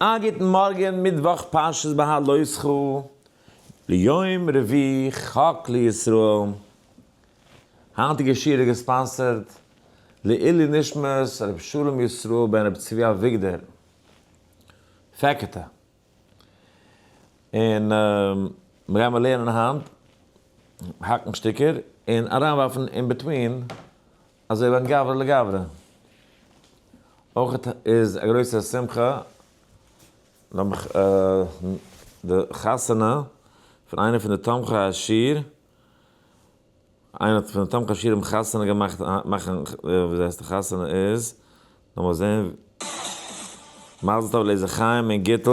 א גוטן מארגן, מיטוואך פרשת בהעלותך, ליום רביעי חק לישראל. היינטיגע שיעור איז גע sponsor ט לעילוי נשמת ר' שלום ישראל בן ר' צבי אביגדור פעקעטע. און מיר גיימער לערנען היינט, האקן שטיקער און אריינווארפן in between אזוי בין גברא לגברא. אויך איז א גרויסע שמחה לאמיך די חתונה פון איינער פון די תומכי השיעור, איינער פון די תומכי השיעור האבן חתונה געמאכט, מאכן, ווי הייסט די חתונה איז, לאמיר זען, מזל טוב לעזער חיים און גיטל,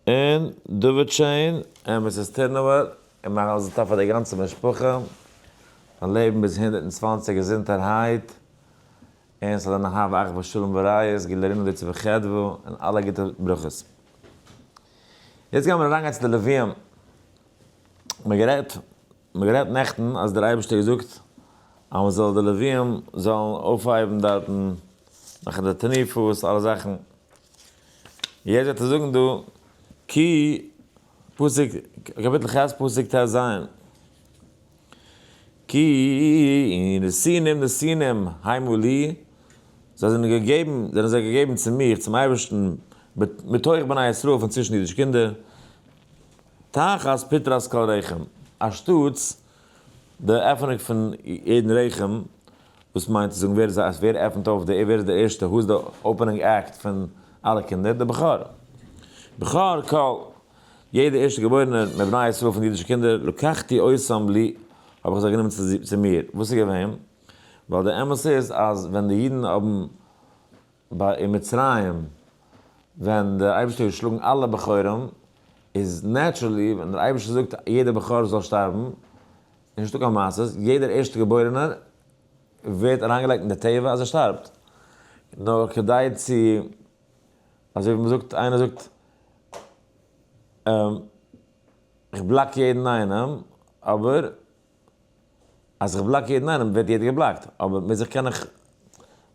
און דוד שיין און Mrs. טירנאווער, און מזל טוב פאר די גאנצע משפחה, זאלן לעבן ביז 120 געזונטערהייט, און ס'זאל זיין אהבה אחווה שלום ורעות, גילוי רינה דיצה וחדוה, און אלע גוטע ברכות. יעצט גייען מיר אריינגיין צו די לוויים. מ'האט גערעדט, מ'האט גערעדט נעכטן אז דער אייבערשטער האט געזאגט אז מ'זאל די לוויים זאלן אויפהייבן דארטן, מאכן די תנופות, אלע זאכן. יעצט וועט ער זאגן דא, כי פסוק, קאפיטל ח' פסוק טז. כי נתינים נתינים המה לי, זיי זענען געגעבן, זענען זיי געגעבן צו מיר, צום אייבערשטן, מתוך בני ישראל, פון צווישן אידישע קינדער, תחת פטרת כל רחם, אנשטאטס די עפענונג פון יעדן רחם, וואס מיינט צו זאגן ווער איז ווער עפנט אויף די, ווער איז דער ערשטער, who איז די opening act פון אלע קינדער, די בכור. בכור כל. יעדער ערשטער געבוירענער מבני ישראל פון די אידישע קינדער, לקחתי אותם לי, האב איך זיי גענומען צו מיר. וואס איז געווען? ווייל דער אמת איז אז ווען די אידן האבן ביי אין מצרים, ווען דער אייבערשטער האט געשלאגן אלע בכורים, איז naturally ווען דער אייבערשטער זאגט יעדער בכור זאל שטארבן, איז נישטא קיין מעשות, יעדער ערשטער געבוירענער ווערט אריינגעלייגט אין די טבע אז ער שטארבט. נאר כדי צו אזוי ווי מ'זאגט, איינער זאגט, איך block יעדן איינעם, אבער אז איך block יעדן איינעם ווערט יעדער גע block ט, אבער מוז איך קען איך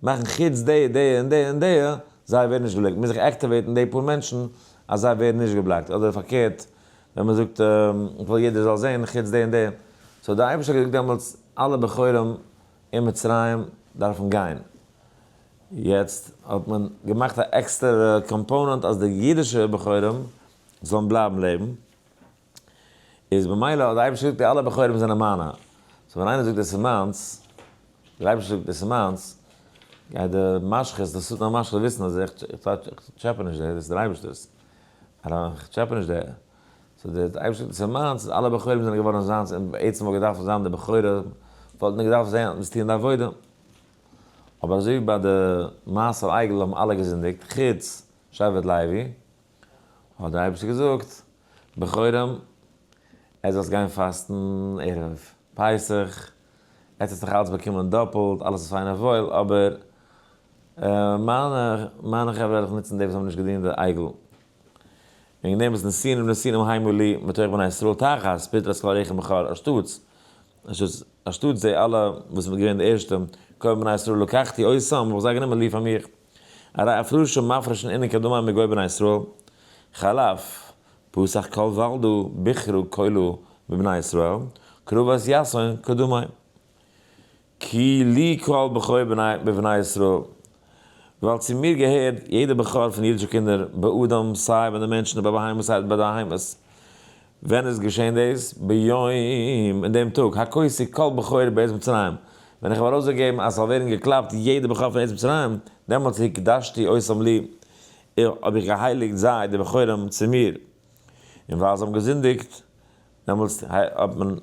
מאכן חוץ די, די און די און די, זיי ווערן נישט גע block ט, מוז איך activate ן די פאר מענטשן אז זיי ווערן נישט גע block ט, אדער פארקערט ווען מ'זאגט איך וויל יעדער זאל זען חוץ די און די, so דער אייבערשטער האט געזאגט דעמאלטס אלע בכורים אין מצרים דארפן גיין. יעצט האט מען געמאכט א עקסטערע component אז די אידישע בכורים זאלן בלייבן לעבן, איז במילא האט די אייבערשטער געזאגט די אלע בכורים זענען מיינע, so ווען איינער זאגט דאס איז מיינס, דער אייבערשטער זאגט דאס איז מיינס, גייט די משחית, די שטן המשחית וויסן אז איך טשעפע נישט דער, דאס איז דער אייבערשטער'ס, איך טשעפע נישט דער, so דער אייבערשטער זאגט דאס איז מיינס, אלע בכורים זענען געווארן זיינס, און בעצם וואלט געדארפט זיין די בכורים וואלטן געדארפט זען וואס טוען די עבודה. אבער אזוי ווי ביי די מעשה העגל האבן אלע געזינדיגט חוץ שבט לוי, האט דער אייבערשטער געזאגט, בכורים, עטס זאלסט גיין פאסטן ערב פסח, עטס האטס דאך אלץ באקומען דאפלט, אלעס איז פיין און וואויל, אבער מיינע מיינע חברה וועל איך נוצן די וואס האבן נישט געדינט די עגל. וועגן דעם איז נתינים נתינים המה לי מתוך בני ישראל תחת פטרת כל רחם בכור אנשטאטס אנשטאטס די אלע וואס זענען געווען די ערשטע, כל בני ישראל לקחתי אותם, האב איך זיי גענומען לי פאר מיך. הרי הפרשה מפרישין אינון כדמי מגוי בני ישראל, חלף, פתח כל ולדא בכרא כלא מבני ישראל, קרבת יתהון כדמי. כי לי כל בכור בבני ישראל, ווייל צו מיר געהערט יעדער בכור פון אידישע קינדער, באדם, סיי ביי די מענטשן און ביי בהמות סיי ביי די בהמות. ווען איז געשען דאס? ביום, אין דעם טאג, הכותי כל בכור בארץ מצרים, ווען איך האב ארויסגעגעבן אז ס'זאל ווערן געקלאפט יעדער בכור פון ארץ מצרים, דעמאלטס הקדשתי אותם לי, האב איך געהייליגט זיי, די בכורים, צו מיר. און ווייל זיי האבן געזינדיגט, דעמאלטס האט מען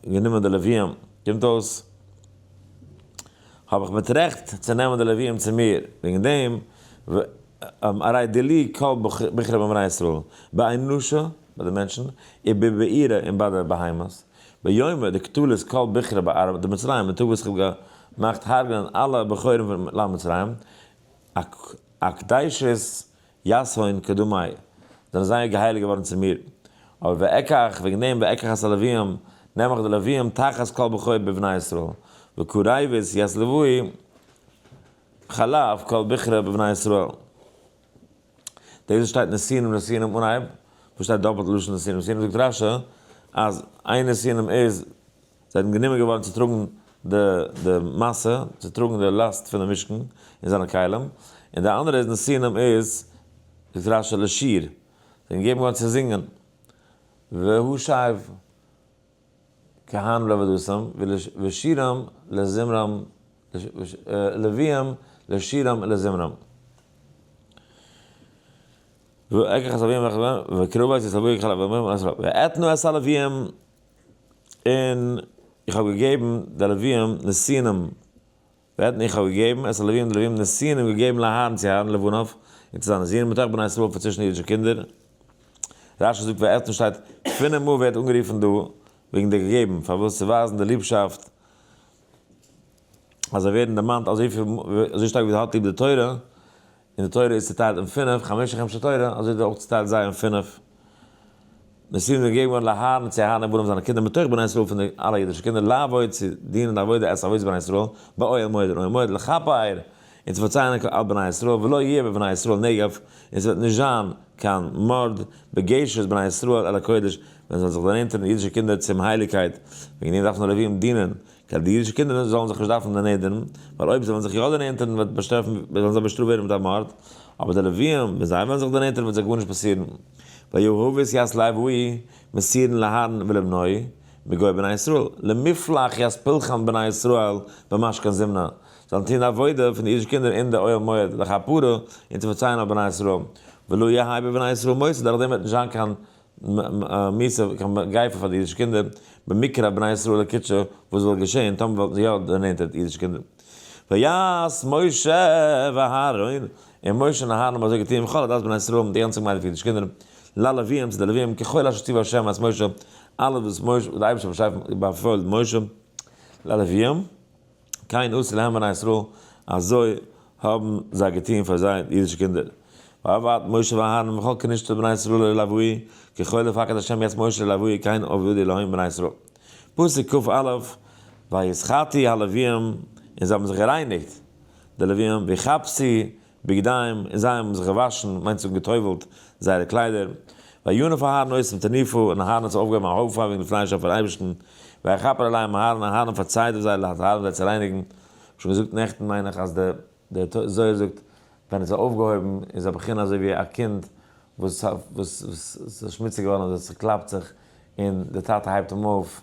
גענומען די לוויים, קומט אויס האב איך מיט רעכט צו נעמען די לוויים צו מיר, וועגן דעם הרי דילי כל בכרי בבני ישראל, באנושא, ביי די מענטשן, ובבעירה און ביי די בהמות, ביומא דקטלית כל בכרי בארעא דמצרים, אין טאג וואס איך האב געמאכט הרג'נען אלע בכורים פון לאנד מצרים, אקדשית יתהון קדמאי, זענען זיי געהייליגט געווארן צו מיר. אבער ואקח, וועגן דעם ואקח את הלוויים, נעם איך די לוויים תחת כל בכור בבני ישראל, וקרבית ית לוי חלף כל בכרא בבני ישראל. דאס וואס שטייט נתינים נתינים אנהייב, וואס שטייט דאפלט לשון נתינים נתינים, זאגט רשי אז איין נתינים איז זיי זענען גענומען געווארן צו טראגן די די משא, צו טראגן די לאסט פון די משכן און זיינע כלים, און די אנדערע איז נתינים איז, זאגט רשי לשיר, זיי זענען געגעבן געווארן צו זינגען, והשב כהנים לעבודתם, ושירם לזמרם, לוויים לשירם ולזמרם. ואקח את הלוויים וקרבו את הלוויים ואתנה את הלוויים און איך האב געגעבן די לוויים נתינים, ואתנה איך האב געגעבן את הלוויים די לוויים נתינים געגעבן לאהרן צו אהרן ולבניו און צו זיינע זין מתוך בני ישראל פון צווישן די אידישע קינדער. רשי זאגט ואתנה שטייט פינף מאל ווערט אנגערופן דא וועגן די געגעבן, פארוואס צו ווייזן די ליבשאפט אז זיי ווערן דערמאנט אזויפיל אזוי שטארק ווי זיי האט ליב די תורה, און די תורה איז צוטיילט אין פינף, חמשה חומשי תורה, אזוי איז אויך צוטיילט זיי אין פינף. נתינים זענען געגעבן געווארן לאהרן צו אהרן ובניו זיינע קינדער מתוך בני ישראל פון די אלע אידישע קינדער לעבוד צו דינען די עבודה את עבודת בני ישראל באוהל מועד אין אוהל מועד לכפר און צו פארצייען על בני ישראל ולא יהיה בבני ישראל נגף און ס'וועט נישט זיין קיין מארד בגשת בני ישראל אל הקודש ווען ס'וועלן זיך דערנענטערן אידישע קינדער צום הייליגקייט וועגן דעם דארפן די לוויים דינען כדי די אידישע קינדער זאלן זיך נישט דארפן דערנענטערן, ווייל אויב זיי וועלן זיך יא דערנענטערן וועט באשטראפן וועלן זיי באשטראפט ווערן מיט א מארד, אבער די לוויים, ווען זיי וועלן זיך דערנענטערן וועט זיי גארנישט פאסירן. ויהבת ית לוי מסורין לאהרן ולבנו מגוי בני ישראל, למפלח ית פלחן בני ישראל במשכן זמנה, זאלן טון די עבודה פון די אידישע קינדער אין די אוהל מועד לכפרה און צו פארצייען אויף בני ישראל, ולא יהא בבני ישראל מותר, דורכדעם וועט נישט זיין קיין מיתה קיין מגיפה פאר די אידישע קינדער, במקרב בני ישראל לקדשו, וואס וואלט געשען טאמער וואלטן זיי יא דערנענטערט אידישע קינדער. ויעש משה ואהרן, און משה און אהרן האבן אזוי געטון, וכל עדת בני ישראל מיט די גאנצע געמיינדע פון אידישע קינדער, ללוויים צו די לוויים, ככל אשר ציווה ה' את משה, אלעס וואס משה, דער אייבערשטער האט באפוילן משה, ללוויים. כן עשו להם בני ישראל, אזוי האבן זיי געטון פאר זיי די אידישע קינדער. ויעבד משה ואהרן וכל כנשתו בני ישראל ללווי, ככל דפקד השם ית משה ללווי כן עבדו להם בני ישראל. פסוק כא, וישחטו הלוויים, און זיי האבן זיך גערייניגט, די לוויים, ויכבסו בגדיהם, און זיי האבן זיך געוואשן, מיינט זיי האבן גע'טובל'ט זייערע קליידער, וינף אהרן אותם תנופה, און אהרן האט זיי אויפגעהויבן א אויפהייבונג לפני השם פארן אייבערשטן, ויכפר עליהם אהרן, אהרן פארצייט אויף זיי להטהרם זיי צו רייניגן, שוין געזאגט נעכטן מיין איך אז די די זוהר זאגט ווען עס איז אויפגעהויבן איז א בחינה אזוי ווי א קינד וואס וואס איז שמוציג געווארן אדער צוקלאפט זיך און די טאטע הייבט אים אויף,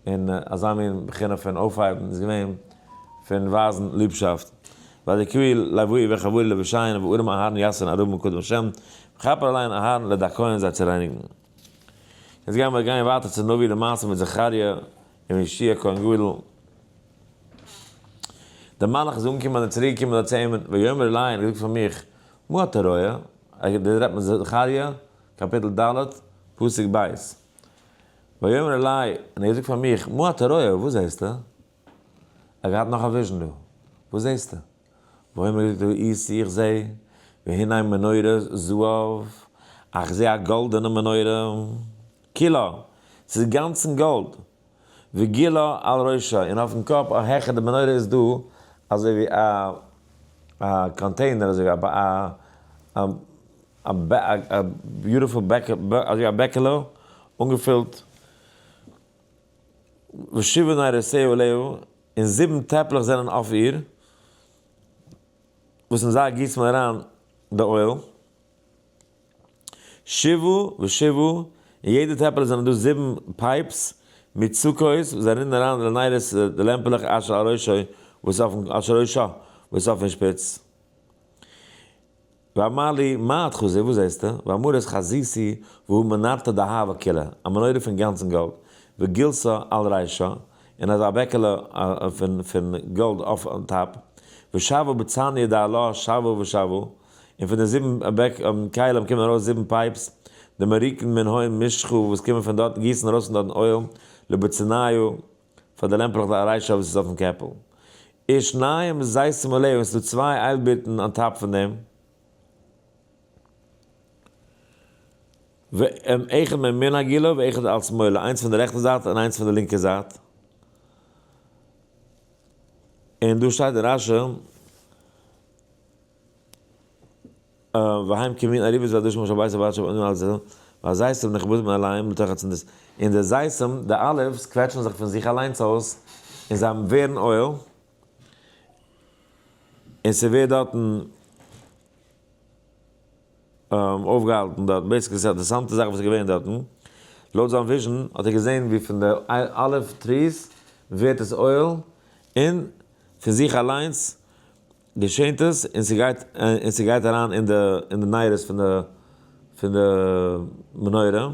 און אזא מין בחינה פון אויפהייבן איז געווען פון ווייזן ליבשאפט. ויקראו לווי וחבורי לבשיין וארם אהרן יסרן ארום מקדם השם, וכפר עליהן אהרן לדכאן זיי צו רייניגן. יעצט גייען מיר גיין ווייטער צו נביא למעשה מיט זכריה און יהושע כהן גדול. דער מלאך איז אנגעקומען און צוריק געקומען דארט צו אים, ויאמר אלי און ער האט געזאגט פאר מיך, מה אתה רואה? דא רעדט מען זכריה קאפיטל ד' פסוק ב'. ויאמר אלי, און ער זאגט פאר מיך, מה אתה רואה, וואס זעסטו? ער האט געהאט נאך א vision דא, וואס זעסטו? ויאמר געזאגט ראיתי איך זע, והנה מנורת זהב, איך זע א גאלדענע מנורה, כולה, ס'איז גאנצן גאלד, וגולה על ראשה, און אויפן קאפ העכער די מנורה איז דא אזוי ווי א א container, אזוי ווי א א א beautiful בעקעלע, אזוי ווי א בעקעלע אנגעפילט, ושבעה נרותיה עליה, און זיבן טעפלעך זענען אויף איר, וואס אין זיי גיסט מען אריין די אויל. שבעה ושבעה, אין יעדע טעפעלע זענען דא זיבן pipes מוצקות וואס זיי רינען אריין לנרות די לעמפעלעך אשר על ראשו וואס אויפן אשר ראשה וואס אויפן שפיץ. ואמר לי מה את חזה וואס זעסטו? ואמור את חזיתי והא מנרתא דהבא כולה, א מנורה פון גאנצן גאלד, וגילתה על רישה, און אזא בעקעלע פון פון גאלד אויף top, ושבעה בצניא דעלה שבעה ושבעה, און פון די זיבן כלים קומען ארויס זיבן pipes, דמריקן מנהון משחא וואס קומען פון דארט גיסן ארויס פון דארטן אויל, לבצניו, פאר די לעמפלעך דעל רישא וואס איז אויפן קעפל. ושנים זיתים עליה און ס'איז דא צוויי איילבירטן on top פון דעם. ואחד מימין הגולה ואחד על שמאלה, איינס פון די רעכטע זייט און איינס פון די לינקע זייט. און דא שטייט אין רשי. והיים כמין עריבות ועדשים אשר בית הבית אשר על זה, והזיתים נחבטים מאליהם לתוך הצינדות, און די זיתים, די olives, קוועטשן זיך פון זיך אליינס אויס, און זיי ווערן oil, און ס'ווערט דארטן אויפגעהאלטן דארט, basically ס'איז א אינטערעסאנטע זאך וואס איז געווען דארטן, לויט זיין vision האט ער געזען ווי פון די olive trees ווערט עס oil, און פון זיך אליינס געשענט עס, און ס'גייט און ס'גייט אריין אין די אין די נרות פון די פון די מנורה.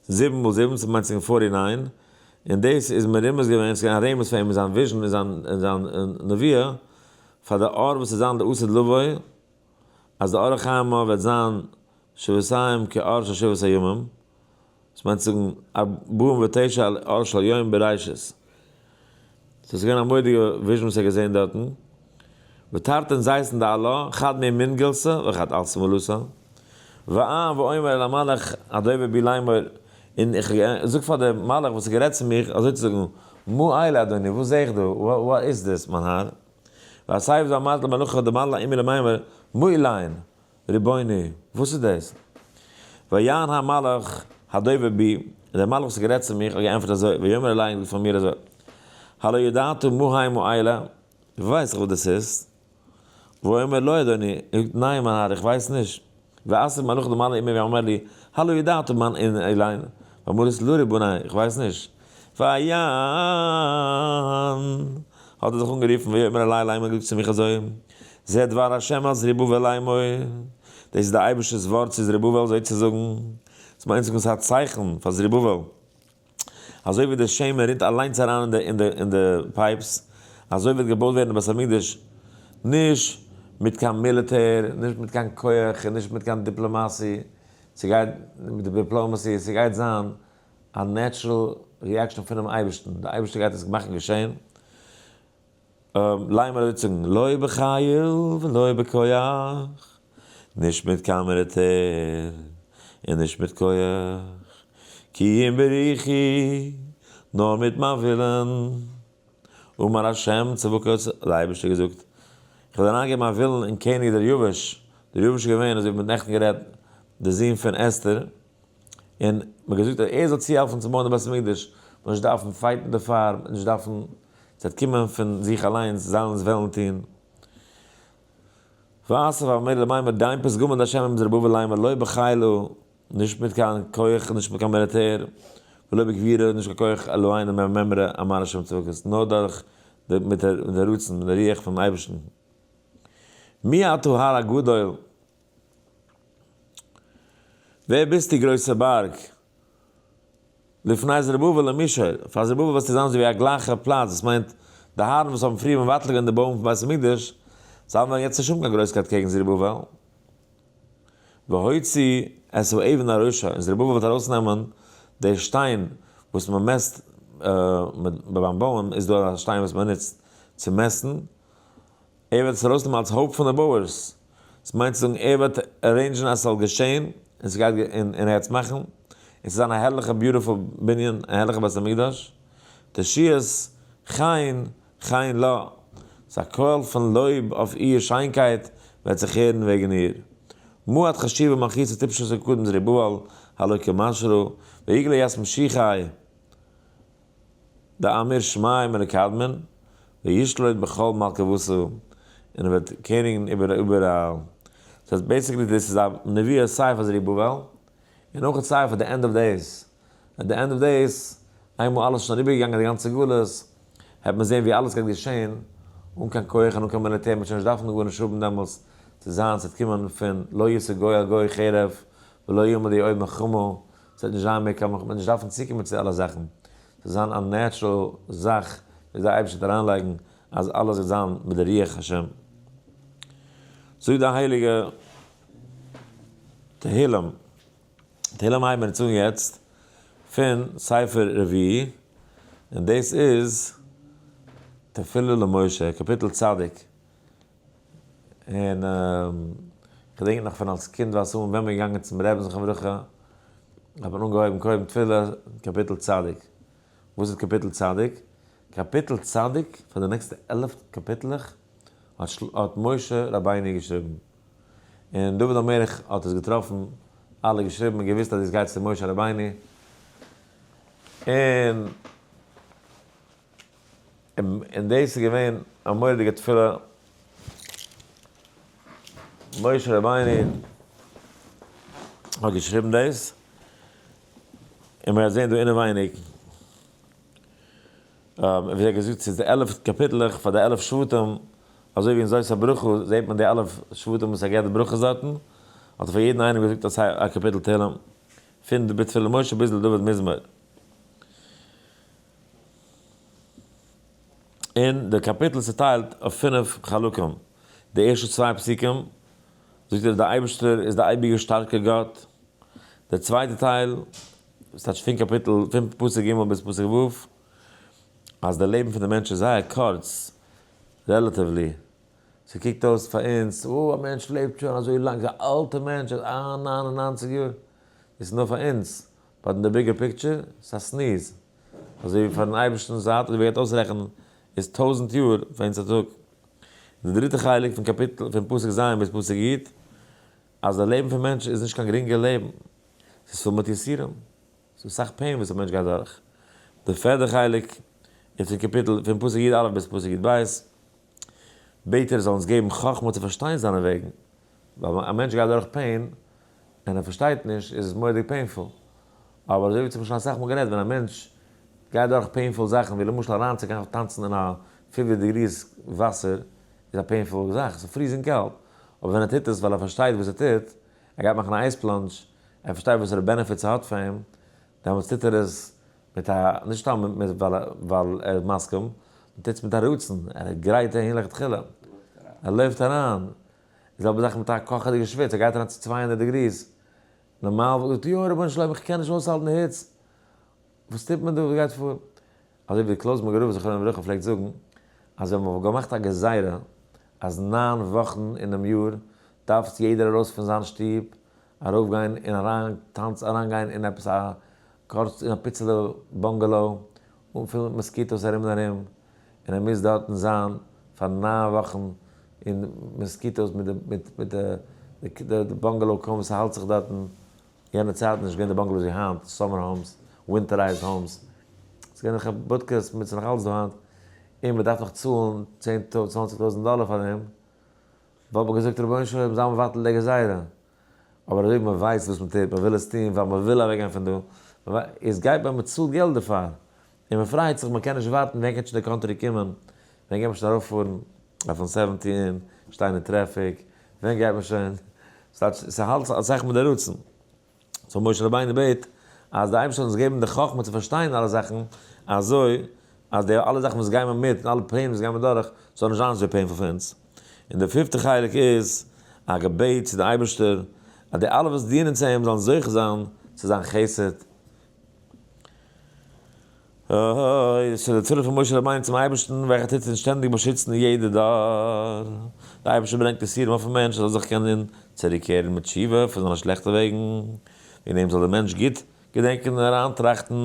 זיבן מאל זיבן, ס'מיינט ס'איז forty nine, און דאס איז מרומז געווען, ס'איז געווען א רמז פאר אים אין זיין vision, אין זיין אין זיין נביאה, פאר די אור וואס איז זיין לעתיד לבוא, אז די אור החיים וועט זיין שבעתיים כאור של שבעת הימים, דאס מיינט צו זאגן ארבעים ותשע על אור של יום בראשית. סאו ס'איז געווען א מורא'דיגע vision וואס ער האט געזען דארטן. ותרתין זיתין דעלה, חד מימין גילתא וחד על שמאלתא. ואען ואומר אל המלאך הדובר בי לאמור, און איך זאג פאר די מלאך וואס האט גערעדט צו מיך אזוי צו זאגן, מה אלה אדוני, וואס זע איך דא, what is this, מיין האר? והסב ואמרת למלאך דמלאך עמי למימר, מה אלין, רבוני, וואס איז דאס? ויען המלאך הדובר בי, און דער מלאך וואס האט גערעדט צו מיך האט געענטפערט אזוי, ויאמר אלי און געזאגט פאר מיר אזוי, הלא ידעת מה הם האלה, ווייס איך וואס דאס איז? ואומר לא אדוני, ער זאגט ניין מיין האר איך ווייס נישט, ואסף מלאך דמלאך עמי ואומר לי, הלא ידעת מה הן אלין, ואמרתי לא רבוני, איך ווייס נישט. ויען, האט ער זיך אנגערופן, ויאמר אלי לאמר געזאגט צו מיך אזוי, זה דבר ה' אל זרובבל לאמור, דאס איז דער אייבערשטער'ס ווארט צו זרובבל אזוי צו זאגן, עס מיינט זאגן ס'איז א צייכן פאר זרובבל, אזוי ווי די שמן רינט אליינס אריין אין די אין די pipes, אזוי וועט געבויט ווערן די בית המקדש, נישט מיט קיין מיליטער, נישט מיט קיין כח און נישט מיט קיין דיפלאמאסי, ס'גייט מיט די diplomacy, ס'גייט זיין א natural reaction פונעם אייבערשטן, דער אייבערשטער גייט עס מאכן געשען, לאמר אזוי זאגן, לא בחיל ולא בכח, נישט מיט קיין מיליטער און נישט מיט כח, כי אם ברוחי, נאר מיט מיין ווילן. אמר השם צבקות, האט דער אייבערשטער געזאגט, איך וועל אריינגעבן מיין ווילן אין קעניג דריווש, דריווש איז געווען, אזוי ווי מ'האט נעכטן גערעדט, דער זון פון אסתר, און מ'האט געזאגט אז ער זאל צוהעלפן צו בויען די בית המקדש, מ'זאל נישט דארפן fight ן דערפאר, מ'זאל נישט דארפן, ס'וועט קומען פון זיך אליינס, זיי זאלן עס וועלן טון. ואסף המלך למימר דיין פתגמא דהשם עם זרובבל לאמר לא בחילא, נישט מיט קיין כח, נישט מיט קיין מיליטער, ולא בגבורה, נישט קיין כח אלא אינו ממימרא אמר השם צבקות, נאר דורך די מיט די רצון, מיט די רוח פונעם אייבערשטן. מי אתה הר הגדול? ווער ביסטו גרויסער בארג? לפני זרובבל למישור, פאר זרובבל וועסטו זיין אזוי ווי א גלייכער פלאץ, דאס מיינט, די הארן וואס האבן פריער מבטל געווען די בויען פון בית המקדש, זיי וועלן יעצט נישט האבן קיין גרויסקייט קעגן זרובבל. והוציא את האבן הראשה, און זרובבל וועט ארויסנעמען די שטיין וואס מען מעסט ביים בויען, איז דא א שטיין וואס מען נוצט צו מעסטן, ער וועט עס ארויסנעמען אלס הויפט פון די בויערס, עס מיינט צו זאגן ער וועט arrange ן אז עס זאל געשען, און ס'גייט און ער וועט עס מאכן, און ס'זאל זיין א הערליכע beautiful בנין, א הערליכע בית המקדש, תשואות חן חן לה, ס'איז א קוואל פון לויב אויף איר שיינקייט וועט זיך הערן וועגן איר. מה את חשיבה מלכותא טיפשות וקדם זרובבל הלא כמשרא, ויגלה ית משיחי. דאמיר שמיה מלקדמין, וישלוט בכל מלכוותו, און ער וועט קעניגן איבער איבעראל. סאו basically דאס איז א נבואה סיי פאר זרובבל, און אויך סיי פאר די end of days. at the end of days, איינמאל אלעס איז שוין אריבערגעגאנגען די גאנצע גלות, העט מען זען ווי אלעס גייט געשען, אן קיין כח און אן קיין מיליטער, מען וועט שוין נישט דארפן גארנישט האבן דעמאלטס צו זיין, ס'וועט קומען פון לא ישא גוי אל גוי חרב, ולא ילמדו עוד מלחמה, ס'וועט נישט זיין מער קיין מ'וועט נישט דארפן צוקומען צו אלע זאכן, ס'וועט זיין א natural זאך ווי דער אייבערשטער וועט אריינלייגן אז אלעס וועט זיין מיט די רוח השם. זאגט די הייליגע תהלים, תהלים הייבן מיר אונז אן יעצט פון ספר רביעי, און דאס איז תפלה למשה, קאפיטל צדיק, און כ'געדענק נאך פון אלס קינד וואס אן ווען מ'איז געגאנגען צום רעבען זכרונו לברכה האט מען אנגעהויבן קודם תפילה קאפיטל צדיק, וואס איז קאפיטל צדיק? קאפיטל צדיק פאר די נעקסטע 11 קאפיטלעך. האט משה רבינו געשריבן, און דוד המלך האט עס געטראפן, אלע געשריבן און געוואוסט אז דאס גייט צו משה רבינו, און און דאס איז געווען א מורא'דיגע תפילה, משה רבינו האט געשריבן דאס, און מ'גייט זען דא אינעווייניג ווי ער האט געזאגט ס'איז די 11 קאפיטלעך פאר די 11 שבטים, אזוי ווי אין זאת הברכה זעט מען די 11 שבטים וואס ער געבט די ברכות דארטן, האט ער פאר יעדן איינעם געזאגט א קאפיטל תהלים, פון בתפילת משה ביז לדוד מזמור. און די קאפיטל איז צוטיילט אויף פינף חלקים, די ערשטע צוויי פסוקים זאגט ער די אייבערשטער איז די אייביגער שטארקער גאט, די צווייטע טייל, וואס טייטש פון קאפיטל פון פסוק ג' ביז פסוק ו', אז די לעבן פון די מענטש איז זייער קורץ, relatively, ס'קוקט אויס פאר אונז, oh א מענטש לעבט שוין אזוי לאנג, ס'איז א אלטע מענטש, ער איז 99 יאר, דאס איז נאר פאר אונז, but אין די bigger picture, ס'איז א sneeze. אזוי ווי פארן אייבערשטנ'ס זייט, אזוי ווי ער גייט אויסרעכענען, איז 1000 יאר פאר אונז א טאג. די דריטע חלק פון קאפיטל, פון פסוק ז' ביז פסוק י', אז די לעבן פון מענטש איז נישט קיין גרינגע לעבן, ס'איז פול מיט יסורים, ס'איז אסאך pain וואס א מענטש גייט דורך. די פערדע חלק איז פון קאפיטל, פון פסוק י א ביז פסוק י ב, בעט ער זאל אונז געבן חכמה צו פארשטיין זיינע וועגן, ווייל ווען א מענטש גייט דורך pain און ער פארשטייט נישט איז עס מורא'דיג painful. אבער אזוי ווי צום שוין אסאך מאל גערעדט, ווען א מענטש גייט דורך painful זאכן, ווי למשל אריינצוגיין טאנצן אין א 50 degrees וואסער, איז א painful זאך, ס'איז freezing קאלט. אבער ווען ער טוט עס ווייל ער פארשטייט וואס ער טוט, ער גייט מאכן א ice plunge, ער פארשטייט וואסערע benefits ס'האט פאר אים, דעמאלטס טוט ער עס מיט א, נישט סתם ווייל ער איז מסכים, מען טוט עס מיט א רצון, ער איז גרייט אהין לכתחילה, ער לויפט אריין, די זעלבע זאך מיט א קאכעדיגע שוויץ, ער גייט אריין צו 200 degrees, נארמאל וואלט געזאגט, יוי רבונו של עולם איך קען נישט אויסהאלטן די היץ, וואס טוט מען דא, וואס גייט פאר? אזוי ווי די קלויזנבורגער רב זכרונו לברכה פלעגט זאגן, אז ווען מען וואלט געמאכט א גזירה אז ניין וואכן אינעם יאר דארף יעדער ארויס פון זיין שטוב, ארויפגיין און אריין טאנץ אריינגיין אין עפעס א קורץ אין א פיצעלע bungalow, אנפילן מיט mosquitoes ארום און ארום, און ער מוז דארטן זיין פאר ניין וואכן אין mosquitoes מיט די מיט מיט די די bungalow קוים וואס ס'האלט זיך דארטן, יענע צייטן איז נישט געווען די bungalows ווי היינט, summer homes, winterized homes, ס'איז געווען נאך בודקעס, מיט ס'איז נאך אלץ דא היינט, און מ'דארף נאך צאלן צען צוואנציג טויזנט דאלער פאר דעם, וואלט מען געזאגט רבונו של עולם זיי מבטל די גזירה, אבער אזוי ווי מען ווייסט וואס מען טוט, מען וויל עס טון ווייל מען וויל אוועקגיין פון דא, איז גייט מען, מען צאלט געלט דערפאר, און מען פרייט זיך, מען קען נישט ווארטן ווען קען שוין די country קומען, ווען גייט מען שוין ארויפפארן אויפן 17, שטיין אין traffic, ווען גייט מען שוין, ס'האלט אסאך מיט די רצון. so משה רבינו בעט אז די אייבערשטער זאל אונז געבן די חכמה צו פארשטיין אלע זאכן, אזוי אז די אלע זאכן וואס גייען מיר מיט און אלע pain וואס גייען מיר דורך, זאל נישט זיין אזוי painful פאר אונז. און די פיפטע חלק איז א געבעט צו די אייבערשטער אז די אלע וואס דינען צו אים זאלן זוכה זיין צו זיין חסד. אוי, עס איז די תפילה פון משה רבינו צום אייבערשטן, וועלכער טוט אונז שטענדיג באשיצן אין יעדע דור. דער אייבערשטער ברענגט יסורים אויפן מענטש ער זאל זיך קענען צוריקקערן מיט תשובה פון זיינע שלעכטע וועגן. וועגן דעם זאל דער מענטש גוט געדענקען און אריינטראכטן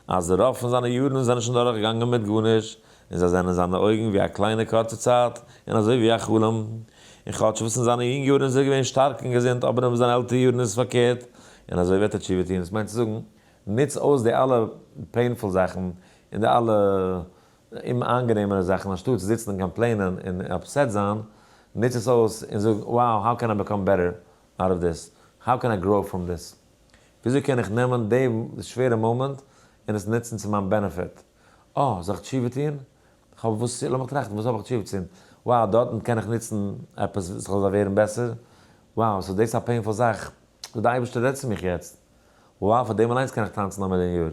אז רוב פון זיינע יארן זענען שוין דורכגעגאנגען מיט גארנישט, און זיי זענען אין זיינע אויגן ווי א קליינע קורצע צייט און אזוי ווי א חלום. און כאטש וואס אין זיינע יונגע יארן איז ער געווען שטארק און געזונט, אבער אין זיינע עלטערע יארן איז עס פארקערט, און אזוי וועט ער תשובה טון. דאס מיינט צו זאגן, נוץ אויס די אלע painful זאכן און די אלע אומאיינגענעמענע זאכן אנשטאט צו זיצן און complain ען און upset זיין, נוץ עס אויס און זאג, wow, how can I become better out of this? How can I grow from this? וויאזוי קען איך נעמען די שווערע מאמענט און עס נוצן צו מיין benefit? אה, זאל איך תשובה טון? כ'האב וואס צו, לאמיך טראכטן, וואס האב איך תשובה צו טון? Wow, דארטן קען איך נוצן עפעס וואס איך זאל ווערן בעסער? Wow, so דאס איז א painful זאך וואס די אייבערשטער רעדט צו מיך יעצט. Wow, פאר דעם אליינס קען איך טאנצן א מיליאן יאר.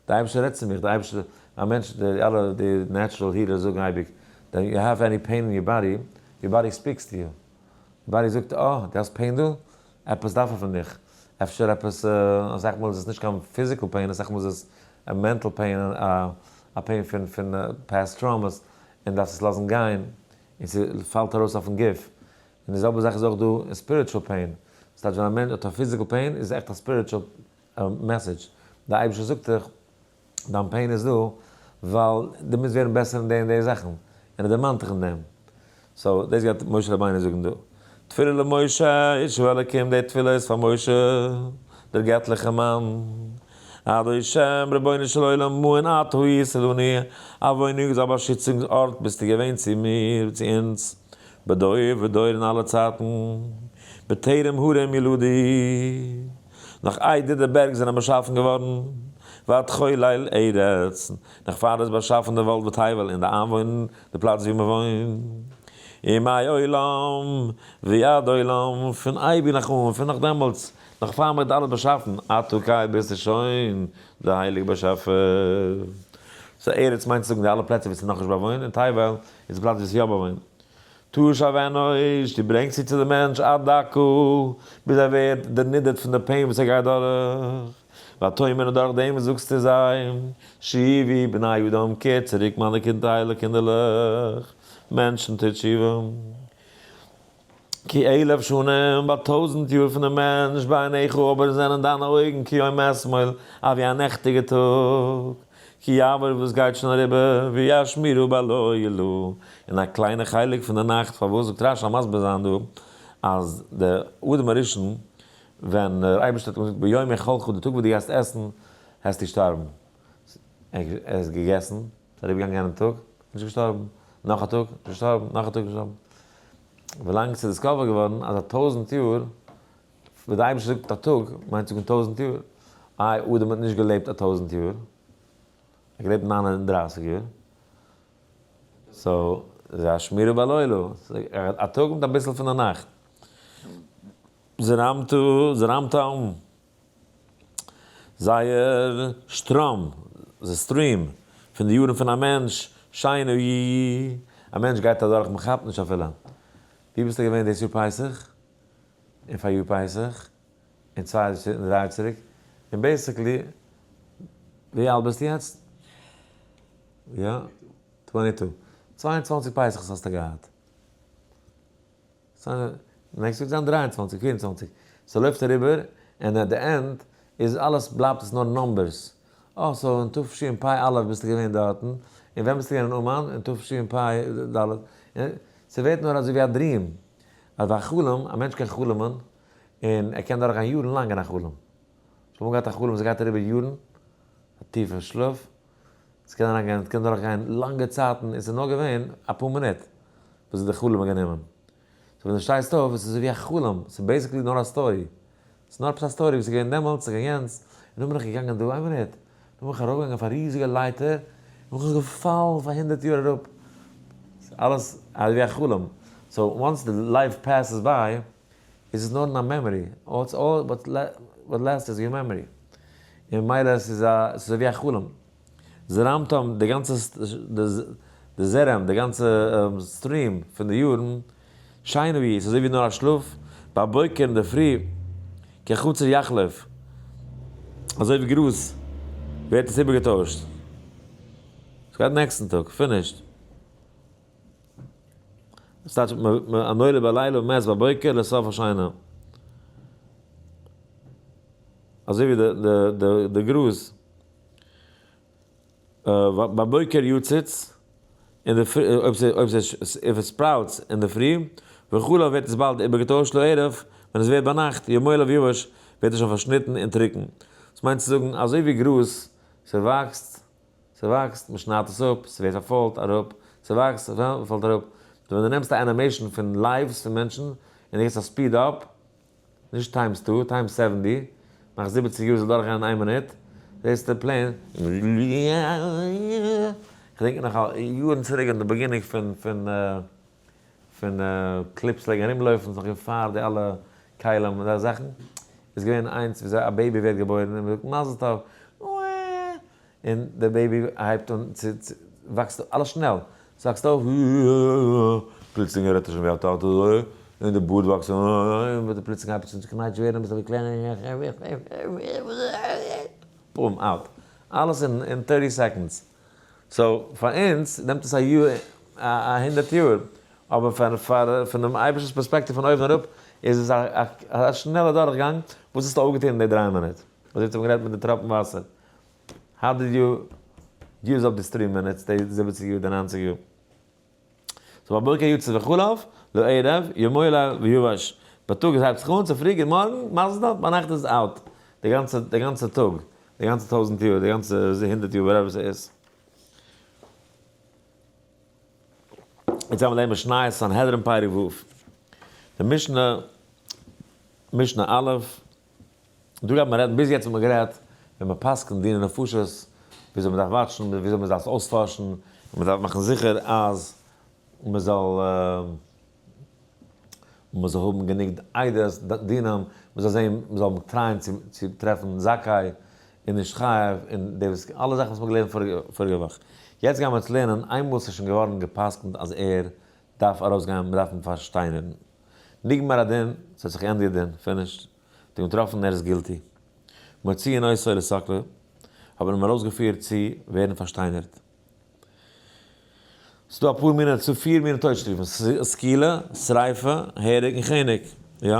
די אייבערשטער רעדט צו מיך, די אייבערשטער, א מענטש, די אלע די natural healers זאגן אייביג, ווען you have any pain in your body, your body speaks to you. די body זאגט, אה, דו האסט pain דא? עפעס דארף ער פון דיך. אפשר עפעס, אסאך מאל איז עס נישט קיין physical pain, אסאך מאל איז עס א mental pain, א pain פון פון past traumas, און דארפסט עס לאזן גיין, און ס'פאלט ארויס אויפן גוף. און די זעלבע זאך איז אויך דא אין spiritual pain. ס'טייטש ווען א מענטש האט א physical pain איז עס עכט א spiritual message. די אייבערשטער זאגט דיך, דיין pain איז דא ווייל דו מוזט ווערן בעסער אין די און די זאכן, און ער דערמאנט דיך אין דעם. So דאס גייט משה רבינו זאגן דא. תפילה למשה, איש האלקים, די תפילה איז פאר משה, דער געטליכער מאן. אדון שם, רבונו של עולם, מעון אתה היית לנו, א וואוינונג איז א באשיצונגס ארט ביסטו געווען צו מיר, צו אונז, בדור ודור אין אלע צייטן, בטרם הרים יולדו, נאך איידער די בערג זענען באשאפן געווארן, ועד חולל ארץ, נאך פאר עס באשאפן די וועלט ותבל און די איינוואוינער, די פלאץ ווי מען וואוינט. ימי עולם ועד עולם, פון אייביג נאך אן, פון נאך דעמאלטס, נאך פאר מען האט אלעס באשאפן, אתה קל ביסטו שוין די הייליגע באשעפער. So ארץ מיינט צו זאגן די אלע פלעצער וואו עס איז נאכנישט באוואוינט, און תבל איז די פלאץ וואו עס איז יא באוואוינט. תשב אנוש, דו ברענגסט צו צו די מענטש עד דכא, ביז ער ווערט דערנידערט פון די pain וואס ער גייט דורך. ותאמר און דורך דעם זאגסטו זיי, שובו בני אדם, קערט צוריק מיינע קינדערלעך קינדערלעך, מענטשן טוט תשובה. כי אלף שנים, ביי 1000 יאר פון די מענטש, בעיניך אבער זענען דיינע אויגן כיום אתמול, אווי א נעכטיגע טאג. כי יעבור וואס גייט שוין אריבער, וישמירו בלילה, אין א קליינע חלק פון די נאכט, פארוואס זאגט רש"י מסביר זיין דא, אז דער אדם הראשון, ווען דער אייבערשטער האט געזאגט ביום אכלך, די טאג וואס דו גייסט עסן, העסטו שטארבן. ער איז געגעסן, איז אריבערגעגאנגען יענעם טאג, נישט געשטארבן, נאך א טאג, נישט געשטארבן, נאך א טאג, נישט געשטארבן. ווילאנג ס'איז discover געווארן אז א 1000 יאר, וואס דער אייבערשטער זאגט א טאג, מיינט זאגן 1000 יאר. איי, אדם האט נישט געלעבט א 1000 יאר, ער האט געלעבט 39 יאר. So, זה השמירה בלילה, א טאג מיט אביסל פון די נאכט. זרמתו, זרמתם, זייער שטראם, די stream פון די יארן פון א מענטש, שינה היא, א מענטש גייט אדורך, מען כאפט נישט אפילו. ווי ביסטו געווען דאס יאר פסח? און פאר יאר פסח? און צוויי און דריי יאר צוריק? און basically, ווי אלט ביסטו יעצט? יא? 22. 22 פסח'ס האסטו געהאט. Next יאר זיין 23, 24. ס'לויפט אריבער, און at the end איז אלעס, בלייבט עס נאר numbers. אה, so אין תשפ"א ביסטו געווען דארטן, און ווען ביסטו געווען אין אומאן? אין תשפ"ד. ס'ווערט נאר אזוי ווי א dream. אז א חלום, א מענטש קען חלומ'ען, און ער קען דורכגיין יארן לאנג אין א חלום. איך האב געהאט א חלום, ס'גייט אריבער יארן, א טיפע שלאף, ס'קען אריינגיין, ס'קען דורכגיין לאנגע צייטן, און ס'איז נאר געווען אפאר מינוט וואס איז די חלום גענומען. So ווען דו שטייסט אויף, עס איז אזוי ווי א חלום, ס'איז basically נאר א story. ס'איז נאר עפעס א story וואס איז געווען דעמאלטס, ס'איז געווען יענץ, און דאן בין איך געגאנגען דא, איין מינוט, דאן בין איך ארויפגעגאנגען אויף א ריזיגע לייטער, און איך בין געפאלן פאר 100 יאר אראפ. ס'איז אלעס אזוי ווי א חלום. So once the life passes by, איז עס נאר אין א memory. All what lasts is your memory. און ממילא עס איז א, עס איז אזוי ווי א חלום. זרמתם, די גאנצע, די זרם, די גאנצע stream פון די יארן, שינה היא, עס איז אזוי ווי נאר א שלאף, בבוקר אין די פרי, כחציר יחלף, אזוי ווי גראז, ווערט עס איבערגעטוישט. עס גייט נעקסטן טאג, finished. עס טייטש הנולד בלילה ומת בבוקר לסוף השינה. אזוי ווי די גראז. בבוקר יציץ, אין די פרי, אויב ס'איז, if it sprouts אין די פרי, וכו' ווערט עס באלד איבערגעטוישט לערב, ווען עס ווערט ביינאכט, ימול ויבש, ווערט עס שוין פארשניטן און טרוקן. דאס מיינט צו זאגן, אזוי ווי גראז, ס'וואקסט, ס'וואקסט, מ'שניידט עס אפ, ס'ווערט פארפוילט, אראפ, ס'וואקסט, ס'פאלט אראפ. ווען דו נעמסט א animation פון lives פון מענטשן, און דו גיבסט א speed up, נישט times two, times 70, נאך 70 יאר זאל דורכגיין אין איין מינוט, זעסטו plain, כ'דענק נאך יארן צוריק אין די beginning פון clips פלעגן ארומלויפן, ס'איז נאך געווען פאר די אלע כלים און אזא זאכן, איז געווען איינס ווי א baby ווערט געבוירן און מ'זאגט מזל טוב, און די baby הייבט אן צו, וואקסט אלעס שנעל, ס'וואקסט אויף, פלוצלינג רעדט ער שוין ווי א טאטע, און די בארד וואקסט, און פלוצלינג הייבט עס אן צו קנייטש ווערן, אביסל ווי קליינע, boom, out. אלעס אין 30 seconds. So, פאר אונז נעמט עס א יאר, א 100 יאר, אבער פון דעם אייבערשטנ'ס פערספעקטיוו פון אויבן אראפ, איז עס א שנעלע דורכגאנג, וואס האסטו אויפגעטון אין די 3 מינוט? אזוי האט מען גערעדט מיט די טראפן וואסער. How did you use up these 3 minutes, די 70 יאר, די 90 יאר? So בבוקר יצא וחלב, לערב, ימול ויבש. בייטאג עס הייבט זיך אן, צופרי, גוט מארגן, מזל טוב, ביינאכט איז out. די גאנצע, די גאנצע טאג, די גאנצע 1000 יאר, די גאנצע 100 יאר, whatever ס'איז. יעצט האבן מיר לערנען משניות סנהדרין פרק ו'. די משנה, משנה א', דא גייט מען רעדן, ביז יעצט האט מען גערעדט ווען מען פסק'נט דיני נפשות, וויאזוי מען דארף watch ן, וויאזוי מען דארף עס אויספארשן, און מען דארף מאכן זיכער אז מען זאל מען זאל האבן גענוג עדות, דינים, מען זאל זען, מען זאל try ען צו טרעפן זכאי און נישט חייב, און די וואס, אלע זאכן וואס מען האט געלערנט פאריגע וואך. יעצט גייען מיר יעצט לערנען, איינמאל ס'איז שוין געווארן גע'פסק'נט אז ער דארף ארויסגיין, מען דארף אים פארשטיינערן. נגמר הדין, ס'האט זיך געענדיגט די דין, finished. האט אים געטראפן ער איז guilty. מוציאין אותו לסקלה, האט מען אים ארויסגעפירט צו ווערן פארשטיינערט. ס'דא אפאר מיני, צו פיר מיני טויט שטראפן, סקילה, שריפה, הרג און חנק. יא.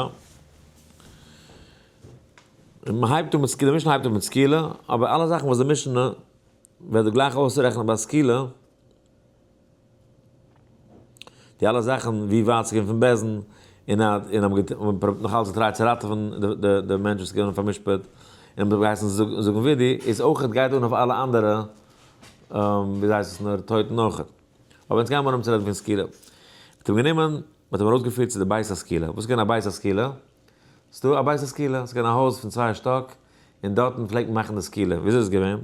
מען הייבט אן מיט סקילה, די משנה הייבט אן מיט סקילה, אבער אלע זאכן וואס די משנה וועט דא גלייך אויסרעכענען ביי סקילה, די אלע זאכן ווי ווייט ס'איז געווען פון בית דין, און און האבן נאך אלץ גע try ט צו ראטעווען די מענטש וואס איז געווען פאר'משפט, און האבן געהייסן זאגן וידוי, איז אויך גייט אן אויף אלע אנדערע, ווי הייסט עס נאר, טויטן אויך. אבער אונז גייען מיר אנהויבן צו רעדן פון סקילה. מ'האט אים גענומען, מ'האט אים ארויסגעפירט צו די בית הסקילה. וואס איז געווען א בית הסקילה? ס'דא א בית הסקילה, ס'איז געווען א הויז פון צוויי שטאק, און דארטן פלעגט מען מאכן די סקילה. וויאזוי איז עס געווען?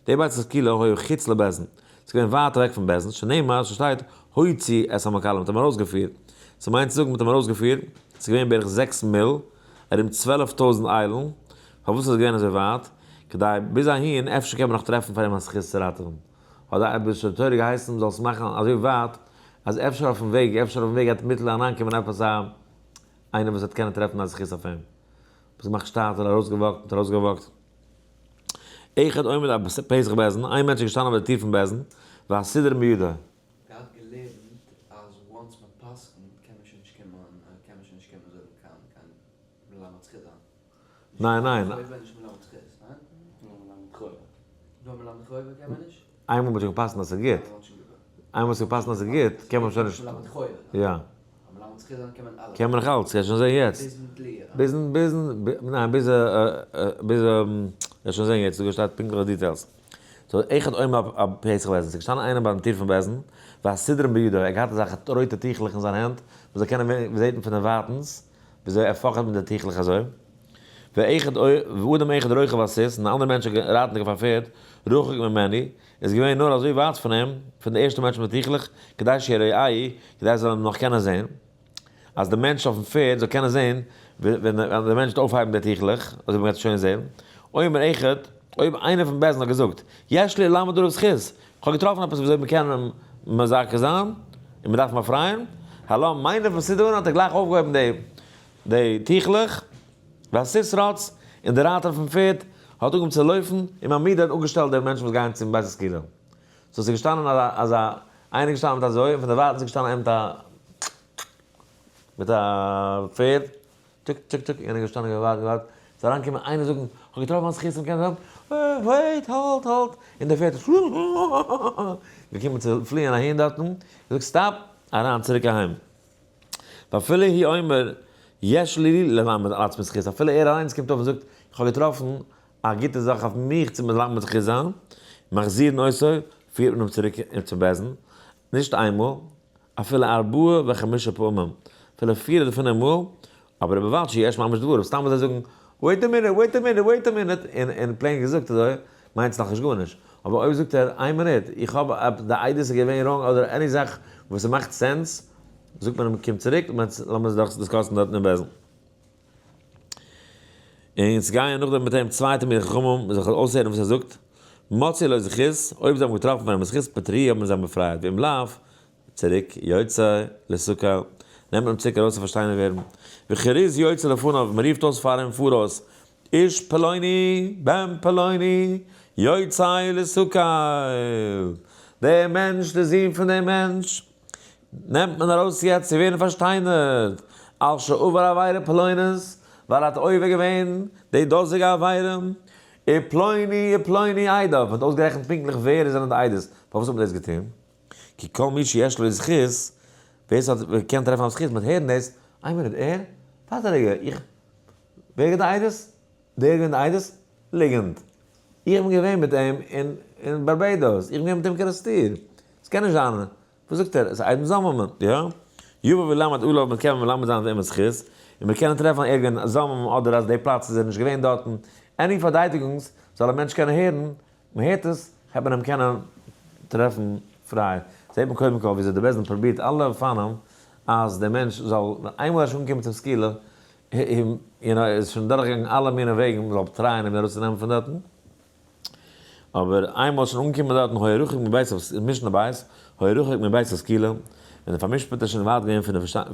די בית הסקילה היה חוץ לבית דין, ס'איז געווען ווייט אוועק פון בית דין, שנאמר, ס'שטייט הוציא את המקללים, מ'האט אים ארויסגעפירט. ס'מיינט צו זאגן מ'האט אים ארויסגעפירט, ס'איז געווען בערך 6 מיל, ארום 12,000 איילן. פארוואס איז עס געווען אזוי ווייט? כדי ביז אהין אפשר קען מען נאך טרעפן פאר אים א זכות צו ראטעווען. האט די אייבערשטער תורה געהייסן מ'זאל עס מאכן אזוי ווייט, אז אפשר אויפן וועג, אפשר אויפן וועג גייט מיטל אריינקומען עפעס א איינער וואס וועט קענען טרעפן א זכות אויף אים. וואס מאכט שטאט און ארויסגע walk ט און ארויסגע walk ט. אחד עומד על פתח בית דין, איין מענטש איז געשטאנען ביי די טיר פון בית דין, והסודרין בידו. געהאט געלערנט אז once מען פסק'נט קען מען שוין נישט קומען, קען מען שוין נישט קומען זאגן קיין קיין מלמד זכות זיין. ניין ניין. נישט מלמד חובה נישט מלמד זכות, ניין? נאר מלמד חובה. נאר מלמד חובה קען מען נישט? איינמאל מ'האט שוין גע'פסק'נט אז ס'איז גוט. איינמאל ס'איז גע'פסק'נט אז ס'איז גוט, קען מען שוין נישט. מלמד חובה. יא. מלמד זכות זיין קען מען אלעס. קען מען נאך אלץ, קענסט שוין זען יעצט. ביזן תליה. ביזן, ביזן, ניין ביז ביז, קענסט שוין זען יעצט, דא שטייט פונקטליכע details. So אחד עומד על פתח בית דין, ס'איז געשטאנען איינער ביים טיר פון בית דין, והסודרין בידו, ער האט געהאט אזעלכע רויטע טיכלעך אין זיין הענט, מ'זאל קענען זען פון דערווייטנס, וויאזוי ער פאכעט מיט די טיכלעך אזוי. ואחד ואדם אחד רוכב על סוס, און א אנדערע מענטש רייטנדיג אויף א פערד, רחוק ממנו, איז געווען נאר אזוי ווייט פון אים, פון די ערשטע מענטש מיט טיכלעך, כדי שיראהו, כדי ער זאל אים נאך קענען זען. אז די מענטש אויפן פערד זאל קענען זען ווען די מענטש וועט אויפהייבן די טיכלעך, אזוי ווי מ'גייט שוין זען. אומר אחד, אויב איינער פון בית דין האט געזאגט, יש לי ללמד עליו זכות, כ'האב געטראפן עפעס וויאזוי מ'קען אים מזכה זיין, און מ'דארף אים באפרייען, הלא מניף הסודרין האט ער גלייך אויפגעהויבן די די טיכלעך, והסוס רץ, און די רייטער פון פערד האט אנגעהויבן צו לויפן, און מעמידו האט אפגעשטעלט די מענטשן וואס גייען צום בית הסקילה. so ס'איז געשטאנען אזא אזא איינער געשטאנען מיט אזוי, און פון דערווייטנס איז געשטאנען איינער מיט א מיט א פערד, טוק טוק טוק, יענער איז געשטאנען געווארט געווארט, ס'איז אריינגעקומען איינער זאגן, כ'האב געטראפן א זכות מ'קען זיין, wait האלט האלט, און דער פערד איז געקומען צו פליען אהין דארטן, געזאגט stop, אריין צוריק אהיים. ואפילו הוא אומר יש לי ללמד על עצמי זכות, אפילו ער אליינס קומט אויף און זאגט, איך האב געטראפן א גוטע זאך אויף מיך צו מלמד זכות זיין, מחזירין אותו, פירט מען אים צוריק צום בית דין, נישט איינמאל, אפילו ארבעה וחמישה פעמים, אפילו פיר אדער פינף מאל, אבער ובלבד שיש ממש דברים, סתם אזוי זאגן, wait a minute, wait a minute, wait a minute, און און plain געזאגט אזוי, מיינט עס נאכנישט גארנישט. אבער אויב זאגט ער, איין מינוט, איך האב, די עדות איז געווען wrong אדער any זאך וואס ס'מאכט sense, זאגט מען אים קום צוריק, לאמיר עס discuss ן דארטן אין בית דין. און אונז גייען נאכדעם מיט אים צוויי תלמידי חכמים, מ'זאל זיך אויסהערן וואס ער זאגט, מצאו לו זכות, אויב זיי האבן געטראפן פאר אים א זכות פטרוהו האבן זיי אים באפרייט, ואם לאו, צוריק, יוצא לסקל, נעמט מען אים צוריק ארויס צו פארשטיינערט ווערן, וכרוז יוצא לפניו, מען רופט אויס פאר אים פאראויס, איש פלוני בן פלוני יוצא לסקל, דער מענטש, דער זון פון דעם מענטש, נעמט מען ארויס יעצט צו ווערן פארשטיינערט, על שעבר עבירה פלונית, ווייל ער האט עובר געווען די דאזיגע עבירה, ופלוני ופלוני עדיו, מען האט אויסגערעכנט פונקטליך ווער עס זענען די עדות, פארוואס האט מען דאס געטון? כי כל מי שיש לו זכות. ווער ס'האט קען טרעפן א זכות מיט הערן דאס, איין מינוט, ער? ווארט א רגע, איך, ווער איז די עדות? דער איז געווען די עדות? ליגנט. איך בין געווען מיט אים אין אין בארבעידאס, איך בין געווען מיט אים קערעסטיר. ס'קען נישט זיין. וואס זאגט ער? ס'איז עדים זוממין, יא? יבא וילמד עליו, מען קען מלמד זיין אויף אים א זכות, און מיר קענען טרעפן אז ער איז געווען זוממין אדער אז די פלאץ איז ער נישט געווען דארטן. any פארדייטיגונגס זאל א מענטש קענען הערן, מען הערט עס, העט מען אים קענען טרעפן פריי. זעט מען קודם כל וויאזוי די בית דין פרובירט אלע אופנים אז דער מענטש זאל, ווען איינמאל ער איז שוין אנגעקומען צום סקילה, you know, איז שוין דורכגעגאנגען אלע מיני וועגן מען זאל try ען אים ארויסצונעמען פון דארטן. אבער איינמאל איז שוין אנגעקומען דארטן היה רחוק מבית משנה בית, היה רחוק מבית הסקילה, ווען דער פאר'משפט איז שוין ווייט געווען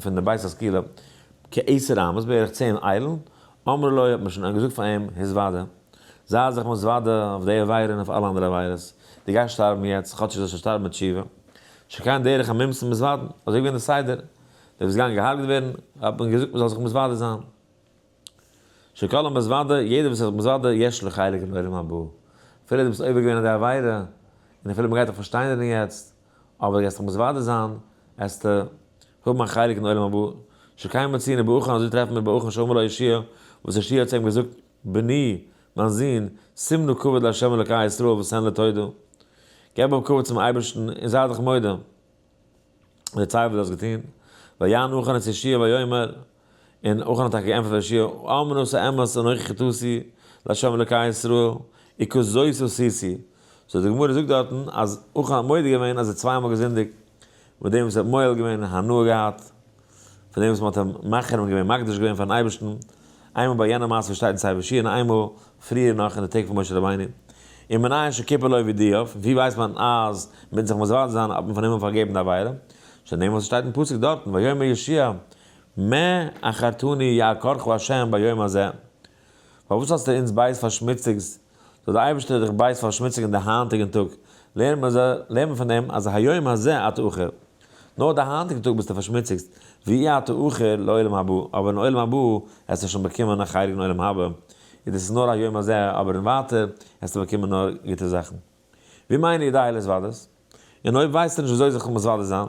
פון די בית הסקילה כעשר אמות, בערך 10 איילן, אמרו לו האט מען שוין געזאגט פאר אים, התוודה, זיי זיך מתוודה אויף די עבירה און אויף אלע אנדערע עבירות, דו גייסט שטארבן יעצט, כאטש דו זאלסט שוין שטארבן מיט תשובה, שכן דרך המומתין מתוודין, אזוי איז געווען די סדר, דער וואס איז געגאנגען געהארגעט ווערן, האט מען געזאגט מען זאל זיך מתוודה זיין. שכל המתוודה, יעדער וואס איז זיך מתוודה, יש לו חלק לעולם הבא. אפילו דו ביסט עובר געווען אויף די עבירה, און אפילו מ'גייט דיך פארשטיינערן יעצט, אבער דו גייסט זיך מתוודה זיין, וועסטו האבן א חלק אין עולם הבא. שכן מצינו בעכן, אזוי טרעפן מיר בעכן שאמר לו יהושע, וואס יהושע האט צו אים געזאגט, בני, מיין זון, שים נא כבוד לה' אלוקי ישראל ותן לו תודה. געב אפ כבוד צום אייבערשטן און זיי דיך מודה. דערצייל וואס דו האסט געטון. ויען עכן את יהושע ויאמר, און עכן האט טאקע געענטפערט פאר יהושע, אמרה את האמת אנכי חטאתי לה' אלוקי ישראל, וכזאת עשיתי. so די גמרא זאגט דארטן אז עכן האט מודה געווען אז ער האט צוויי מאל געזינדיגט, מיט דעם וואס ער האט מועל געווען און הנאה געהאט פון דעם וואס מען האט אים מחרים געווען, מקדיש געווען פארן אייבערשטן, איינמאל ביי יענע מעשה וואס שטייט אין ספר יהושע און איינמאל פריער נאך אין די טעג פון משה רבינו. און מנין שכיפר לו וידויו, ווי ווייסט מען אז מיטן זיך מתוודה זיין האט מען פון הימל פארגעבן די עבירה? שנאמר וואס שטייט אין פסוק דארטן, ויאמר יהושע מה עכרתנו יעקרך ה' ביום הזה, פארוואס האסטו אונז בייז פארשמוציגט, זאל דער אייבערשטער דיך בייז פארשמוציגן די היינטיגן טאג, לערנט מען פון דעם אז היום הזה אתה עכור, נאר די היינטיגן טאג ביסטו פארשמוציגט, ואי אתה עכור לעולם הבא, אבער אין עולם הבא וועסטו שוין באקומען א חלק אין עולם הבא, און דאס איז נאר היום הזה, אבער אין ווייטער וועסטו באקומען נאר גוטע זאכן. ווי מיין אידייעל איז וואדעס? און אויב ווייסט ער נישט וויאזוי זיך מתוודה זיין,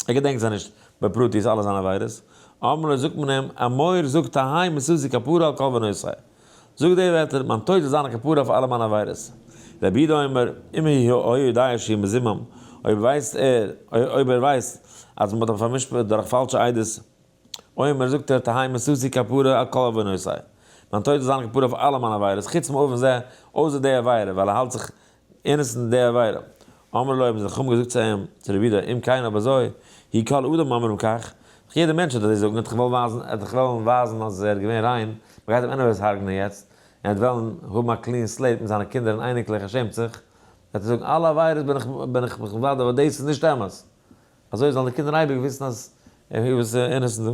ער געדענקט זיי נישט בפרטיות אלע זיינע עבירות, אמר לו זאגט מען אים, אמור זאג תהא מיתתי כפרה על כל עוונותי. זאג די ווערטער, מיין טויט זאל זיין א כפרה אויף אלע מיינע עבירות. רבי יהודה אומר, אם הוא היה יודע שהוא מזומם, אויב ווייסט ער, אויב ער ווייסט אז מען האט אים פאר'משפט דורך פאלשע עדות, אומר זאגט ער, תהא מיתתי כפרה על כל עוונותי. מיין טויט זאל זיין א כפרה אויף אלע מיינע עבירות, חוץ מעוון זה, אויסער די עבירה, ווייל ער האלט זיך innocent די עבירה. אמרו לו האבן די חכמים געזאגט צו אים, צו רבי יהודה, אם כן אויב אזוי, הוא כל אדם אומרים כך, דאך יעדער מענטש וועט אזוי זאגן, ער וועט דיך וועלן ווייזן, ער וועט דיך וועלן ווייזן אז ער איז געווען ריין, מען גייט אים anyways הרג'נען יעצט, און ער וועט וועלן האבן א clean slate מיט זיינע קינדער און אייניקלעך, ער שעמט זיך, וועט ער זאגן, אלע עבירות בין איך בין איך מיך מתוודה, אבער דאס איז נישט אמת. אזוי זאלן די קינדער אייביג וויסן אז ער איז innocent דא.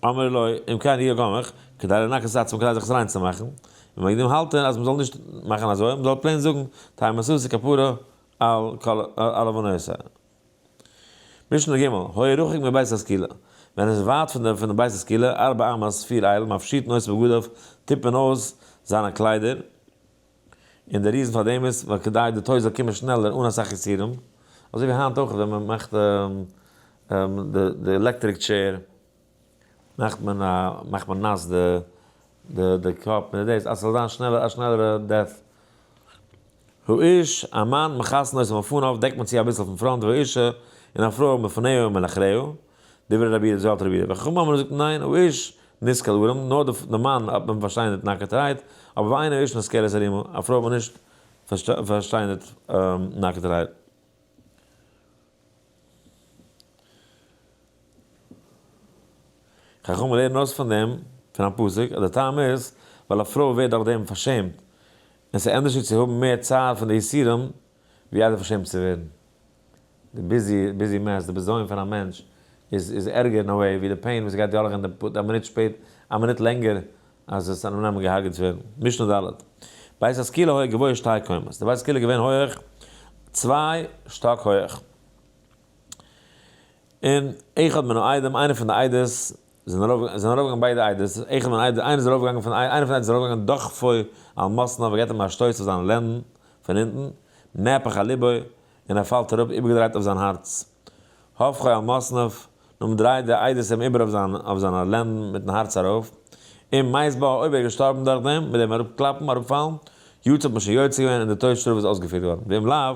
אמר לו, אם כן יהיה גמח, כדי לנקות עצמו כדי זיך עס ריין צו מאכן, און וועגן דעם האלט ער אז מען זאל נישט מאכן אזוי, מען זאל plain זאגן, תהא מיתתי כפרה על כל על עוונותי. משנה ג', היה רחוק מבית הסקילה, ווען עס איז ווייט פון די פון די בית הסקילה, ארבע אמות, פיר איילן, מפשיטין אותו בגדיו, טוט מען אויס זיינע קליידער, און די reason פאר דעם איז ווייל כדי די טויט זאל קומען שנעלער אן אסאך יסורים, אזוי ווי היינט אויך ווען מען מאכט די electric chair מאכט מען א מאכט מען נאס די די קאפ מיט דאס אז ס'זאל זיין שנעלער א שנעלערע death. האיש, א מאן, מכסין אותו מלפניו, דעקט מען צו אביסל פון front, והאשה, און א פרוי, מלפניה ומלאחריה, דברי רבי יהודה, אזוי האלט רבי יהודה. וחכמים אמרו זאגט ניין, האיש נסקל ערום, נאר די מאן האט מען פארשטיינערט נאקעטערהייט, אבער ואין האשה נסקלת ערומה, א פרוי האט מען נישט פארשטיינערט נאקעטערהייט. חכמים לערנען אויס פון דעם, פון א פסוק, אז די טעם איז, ווייל א פרוי ווערט דורך דעם פארשעמט, און ס'איז ענדערשער צו האבן מער צער פון די יסורים, ווי איידער פארשעמט צו ווערן. די busy busy mess, די בזיון פון א מענטש איז איז ערגער אין א way ווי די pain וואס גייט דורך אין די א מינוט שפעט א מינוט לענגער אז עס אננעמען געהארגעט צו ווערן. משנה ד'. בית הסקילה היה גבוה שתי קומות. די בית הסקילה איז געווען הויעך צוויי שטאק הויעך. און אחד מן העדים, איינער פון די עדות, זענען ארויף זענען ארויפגעגאנגען ביידע עדות, אחד מן העדים, איינער איז ארויפגעגאנגען פון איינער פון די עדות איז ארויפגעגאנגען דחפו על מתניו, ער געבט אים א שטויס אויף זיינע לענדן פון אונטן, נהפך על לבו. און ער פאלט אראפ איבערגעדרייט אויף זיין הארץ. הפכו על מתניו, נאכדעם דרייט די עדות אים איבער אויף זיין אויף זיינע לענדן מיטן הארץ ארויף. אם מת בה, אויב ער איז געשטארבן דורך דעם, מיט דעם אראפקלאפן, אראפפאלן, יצא האט מען שוין יוצא געווען און די טויט שטראף איז אויסגעפירט געווארן. ואם לאו,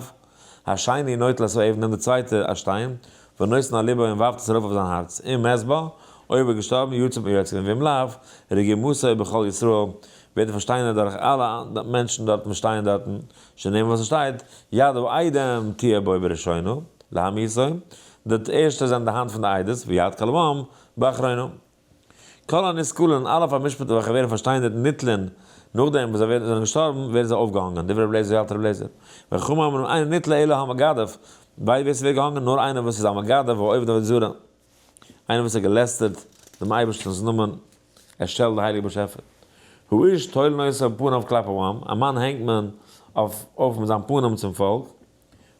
השני נוטל את האבן נעמט די צווייטע א שטיין, ונותן על לבו און ווארפט עס ארויף אויף זיין הארץ. אם מת בה, אויב ער איז געשטארבן, יצא האט מען יוצא געווען. ואם לאו, רגימתו בכל ישראל, ווערט ער פארשטיינערט דורך אלע מענטשן דארטן וואס שטייען דארטן, שנאמר וואס עס שטייט, יד העדים תהיה בו בראשונה, להמיתו, די ערשטע זענען די האנט פון די עדות, ויד כל העם באחרונה. כל הנסקלין, אלע פאר'משפט'ע וועלכע ווערן פארשטיינערט ניתלין, נאכדעם וואס זיי ווערן זענען געשטארבן, ווערן זיי אויפגעהאנגען, דברי רבי אליעזר האלט רבי אליעזר. וחכמים אומרים אין נתלה אלא המגדף, ווייל ווער ס'ווערט געהאנגען נאר איינער וואס איז א מגדף ועובד עבודה זרה, איינער וואס האט געלעסטערט דעם אייבערשטנ'ס נאמען, ער שעלט די הייליגע באשעפער. האיש תולין אותו פניו כלפי העם, א מאן הענגט מען אויף אויף מיט זיין פנים צום פאלק,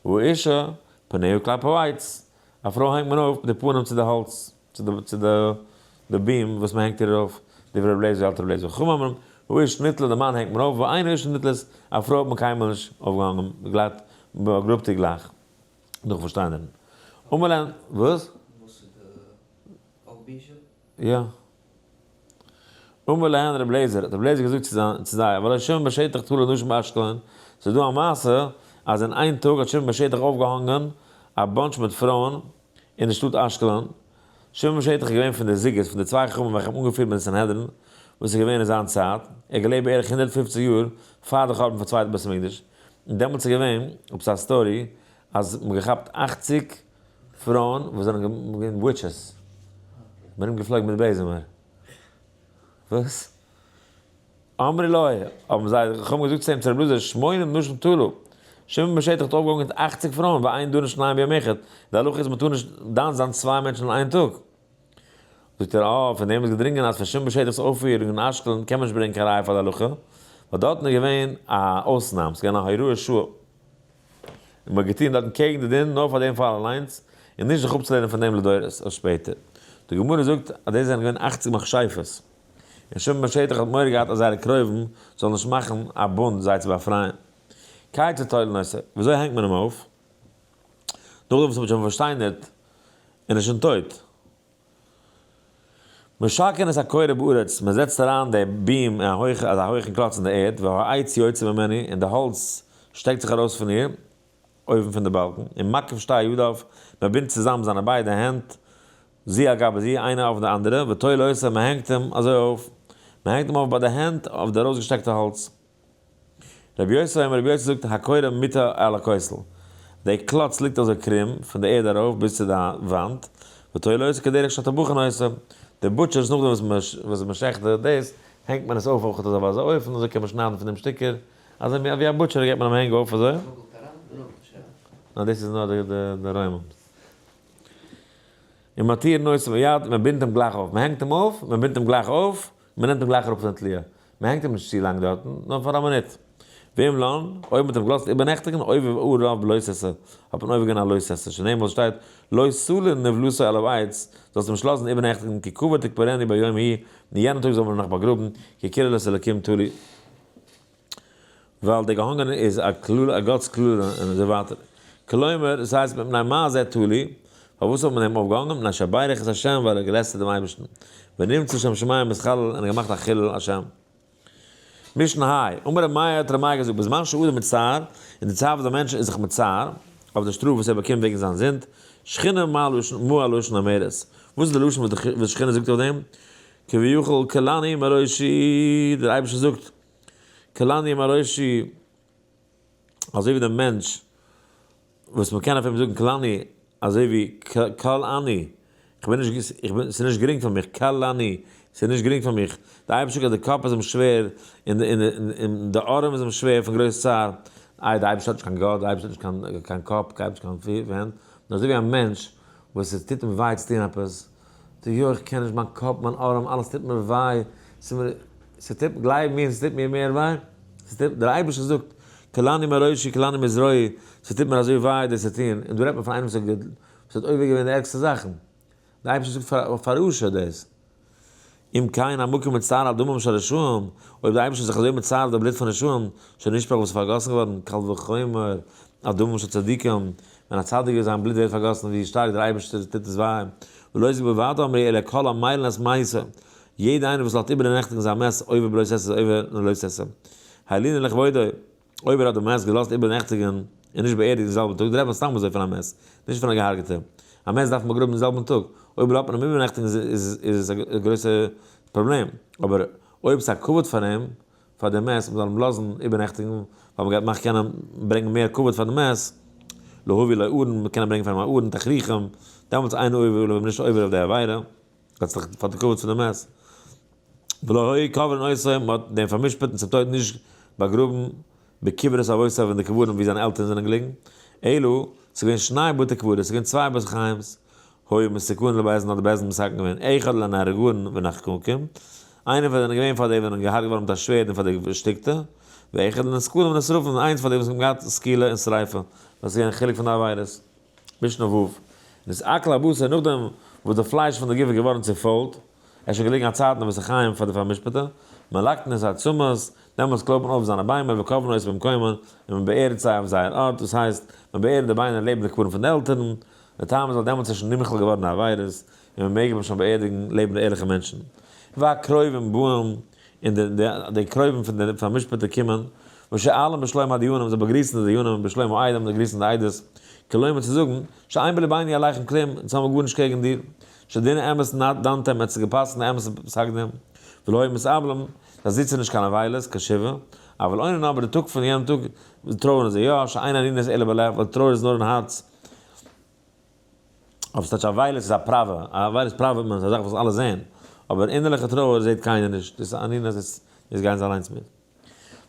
והאשה פניה כלפי העץ, א פרוי הענגט מען אויף מיט די פנים צו די האלץ, צו די צו די די beam וואס מען הענגט איר ארויף, דברי רבי אליעזר האלט רבי אליעזר וחכמים אומרים, האיש נתלה די מאן הענגט מען אויף, ואין האשה נתלית, א פרוי האט מען קיינמאל נישט אויפגעהאנגען, גלייך באגראבט איר גלייך נאך פארשטיינערן. אמר להם, וואס? וואס איז די אויף יא. אמר להן רבי אליעזר, האט רבי אליעזר געזאגט צו זיין צו זיי, והלא שמעון בן שטח תלה נשים באשקלון, ס'איז דא א מעשה אז אין איין טאג האט שמעון בן שטח אויפגעהאנגען א bunch מיט פרויען אין די שטאט אשקלון, שמעון בן שטח איז געווען פון די זוגות פון די צוויי חכמים וועלכע האבן אנגעפירט מיט די סנהדרין וואס איז געווען אין זיין צייט, ער האט געלעבט בערך 150 יאר פאר די חורבן פון צווייטן בית המקדש, און דעמאלטס איז געווען עפעס א story אז מ'האט געכאפט 80 פרויען וואס זענען געווען witches, מ'האט ארומגעפלויגן מיט בעזעמער. וואס? אמרו לו, האבן זיי די חכמים געזאגט צו אים צו רבי אלעזר, שמונים נשים תלו, שמעון בן שטח האט אויפגעהאנגען מיט 80 פרויען, ואין דנין שניים ביום אחד, די הלכה איז מ'טאר נישט דן זיין צוויי מענטשן אין איין טאג. זאגט ער, אה, פון דעם איז געדרינגען אז פון שמעון בן שטח'ס אויפפירונג אין אשקלון קען מען נישט ברענגען קיין ראיה פאר די הלכה, ווייל דארטן איז געווען א אויסנאם, ס'איז געווען א הוראת שעה, און מ'האט געטון דארטן קעגן די דין נאר פאר דעם פאל אליינס, און נישט זיך אפצולערנען פון דעם לדורות אויף שפעטער. די גמרא זאגט אז דאס זענען געווען 80 מכשפות, און שמעון בן שטח האט מורא געהאט אז זייערע קרובים זאלן נישט מאכן א בונד זיי צו באפרייען. כיצד תולין אותו, וויאזוי הענגט מען אים אויף? נאכדעם וואס מ'האט שוין פארשטיינערט און איז שוין טויט. משקעין את הקורה בארץ, מען זעצט אריין די beam אין א הויכע אזא הויכן קלאץ אין די ערד, והעץ יוצא ממנו, און די האלץ שטעקט זיך ארויס פון איר, אויבן פון די באלקן, און מקיף שתי ידיו, מען בינדט צוזאם זיינע ביידע הענט, זו על גבי זו, איינע אויף די אנדערע, ותולה אותו, מען הענגט אים אזוי אויף, מען הענגט אים אויף ביי די הענט אויף די ארויסגעשטעקטע האלץ. רבי יוסי אומר, רבי יוסי זאגט, הקורה מוטה על הכותל, די קלאץ ליגט אזוי קרום פון די ערד ארויף ביז צו די וואנט, ותולה אותו כדרך שהטבחין עושה, די butchers נאכדעם וואס מען שעכט דאס, הענגט מען עס אויף אויך אויף אזא אופן, אזוי קען מען שניידן פון דעם שטיקער, אזוי ווי א butcher געבט מען אים א הענג אויף אזוי. נאגלט אריין און נאגלט נישט אריין. ניין דאס איז נאר די רוימים. און מתירין אותו מיד, מען בינדט אים גלייך אויף, מען הענגט אים אויף, מען בינדט אים גלייך אויף, מען נעמט אים גלייך אראפ פון די תליה, מען הענגט אים נישט צו לאנג דארטן, נאר פאר א מינוט. ואם לן, אויב מען האט אים געלאזט איבערנעכטיגן, עובר עליו בלא תעשה, האט מען עובר געווען א לא תעשה, שנאמר וואס שטייט, לא תלין נבלתו על העץ, זאלסט אים נישט לאזן איבערנעכטיגן, כי קבור תקברנו ביום ההוא, אין יענעם טאג זאל מען אים נאך באגראבן, כי קללת אלקים תלוי. ווייל דער געהאנגענער איז א קללה, א גאט'ס קללה און אזוי ווייטער. כלומר, דאס הייסט מפני מה זה תלוי, פארוואס האט מען אים אויפגעהאנגען, מפני שבירך את השם, ווייל ער האט געלעסטערט דעם אייבערשטן. ונמצא שם שמים מתחלל, און ער האט געמאכט א חילול השם. משנה ה', אמר רבי מאיר האט רבי מאיר געזאגט, בזמן שאדם מצטער, אין די צייט וואס דער מענטש איז זיך מצער, אויף די שטראף וואס ער באקומט וועגן זיין זינד, שכינה מה לשון, מה הלשון אומרת, וואס איז די לשון וואס שכינה זאגט אויף דעם? כביכול קלני מראשי, דער אייבערשטער זאגט, קלני מראשי, אזוי ווי דער מענטש וואס מען קען אויף אים זאגן קלני, אזוי ווי קל אני, איך בין נישט, איך בין, ס'איז נישט גרינג פאר מיך, קל אני, ס'איז נישט גרינג פאר מיך, דער אייבערשטער זאגט אז די קאפ איז אים שווער, און די ארעם איז אים שווער פון גרויס צער, איי דער אייבערשטער האט נישט קיין גאט, דער אייבערשטער האט נישט קיין קאפ, קיין הענט, נאר אזוי ווי א מענטש וואס עס טוט אים וויי צו טון עפעס, די יאר איך קען נישט, מיין קאפ, מיין ארעם, אלעס טוט מיר וויי, ס'מיר, ס'טוט, גלייב מיר, ס'טוט מיר מער וויי, ס'טוט, דער אייבערשטער זאגט, קלני מראשי, קלני מזרועי, ס'טוט מיר אזוי וויי דאס צו טון, און דא רעדט מען פון איינעם וואס האט וואס האט עובר געווען די ערגסטע זאכן, דער אייבערשטער זאגט פאר פאר רשע דאס. אם כן המקום מצטער על דמם של רשעים, אויב דער אייבערשטער איז זיך אזוי מצער אויף די בלוט פון רשעים, שנשפך וואס איז פארגאסן געווארן, קל וחומר על דמם של צדיקים, ווען א צדיק איז זיין בלוט ווערט פארגאסן ווי שטארק דער אייבערשטער טוט עס וויי. ולא זו בלבד אמרו אלא כל המלין את מתו, יעדער איינער וואס לאזט איבערנעכטיגן זיין מת עובר בלא תעשה איז עובר אין לא תעשה. הלין לכבודו, אויב ער האט די מת געלאזט איבערנעכטיגן און נישט באערדיגט די זעלבע טאג, דא רעדט מען סתם אזוי פון א מת, נישט פון א געהארגעטע. א מת דארף מען באגראבן די זעלבן טאג, אויב לאזט מען אים איבערנעכטיגן איז עס א גרויסע פראבלעם, אבער אויב ס'איז א כבוד פאר אים, פאר די מת, מען זאל אים לאזן איבערנעכטיגן, ווייל מען גייט מאכן קענען ברענגען מער כבוד פאר די מת, להביא לו ארון, מען קען ברענגען פאר אים א ארון תכריכים, דעמאלטס איין עובר עליו, נישט עובר אויף די עבירה, דאס איז דאך פאר די כבוד פון די מת. ולא היו קוברין אותו, מען האט דעם פאר'משפט'ן צום טויט נישט באגראבן בקברות אבותיו אין די קברים וואו זיינע עלטערן זענען געליגן, אלא, ס'איז געווען שני בתי קברות, ס'איז געווען צוויי בית חיים'ס, היו מתקנין לבית דין האט די בית דין מתקן געווען, אחד לנהרגין ונחקקים, איינער פאר זענען געווען פאר די וואס זענען געהארגט געווארן מיט א שווערד און פאר די געשטיקטע, ואחד לנסקלים ונשרפים, און איינס פאר די וואס האבן געהאט סקילה און שריפה, דאס איז געווען חילוק פון די עבירות. משנה ו', נתעכל הבשר נאכדעם וואס די פלייש פון די גוף איז געווארן צעפוילט, ער איז שוין געליגן א צייט אין בית החיים פאר די פאר'משפט'ע, מלקטין את העצמות, דעמאלטס קלויבט מען אויף זיינע ביינער וקוברין אותן במקומן, און מען באערדיגט זיי אויף זייער ארט, דאס הייסט, מען באערדיגט די ביינער לעבן די קברים פון די עלטערן, די טעם איז ווייל דעמאלטס איז שוין נמחל געווארן די עבירות, און מען מעג אים שוין באערדיגן לעבן די ערליכע מענטשן. והקרובים באים, און די קרובים פון די פאר'משפט'ע קומען, ושואלים בשלום הדיונים, זיי באגריסן די דיונים, ובשלום העדים, זיי גריסן די עדות, כלומר צו זאגן, שאין בלבנו עליכם כלום, אונז האבן גארנישט קעגן דיר, שדין אמת דנתם, עס איז געפאסט אין אמת'ן פסק דין, ולא היו מתאבלים, זיי זיצן נישט קיין אבילות, קיין שבעה, אבל עונין אבער די טאג פון יענעם טאג טרויערן זיי יא, שאין אנינות אלא בלב, ווייל טרויער איז נאר אין הארץ, אבער ס'טייטש אבילות איז א פראווע, אבילות פראוועט מען, ס'איז א זאך וואס אלע זעען, אבער אינערליכע טרויער זעט קיינער נישט, דאס איז אנינות, דאס גייען זיי אליינס מיט.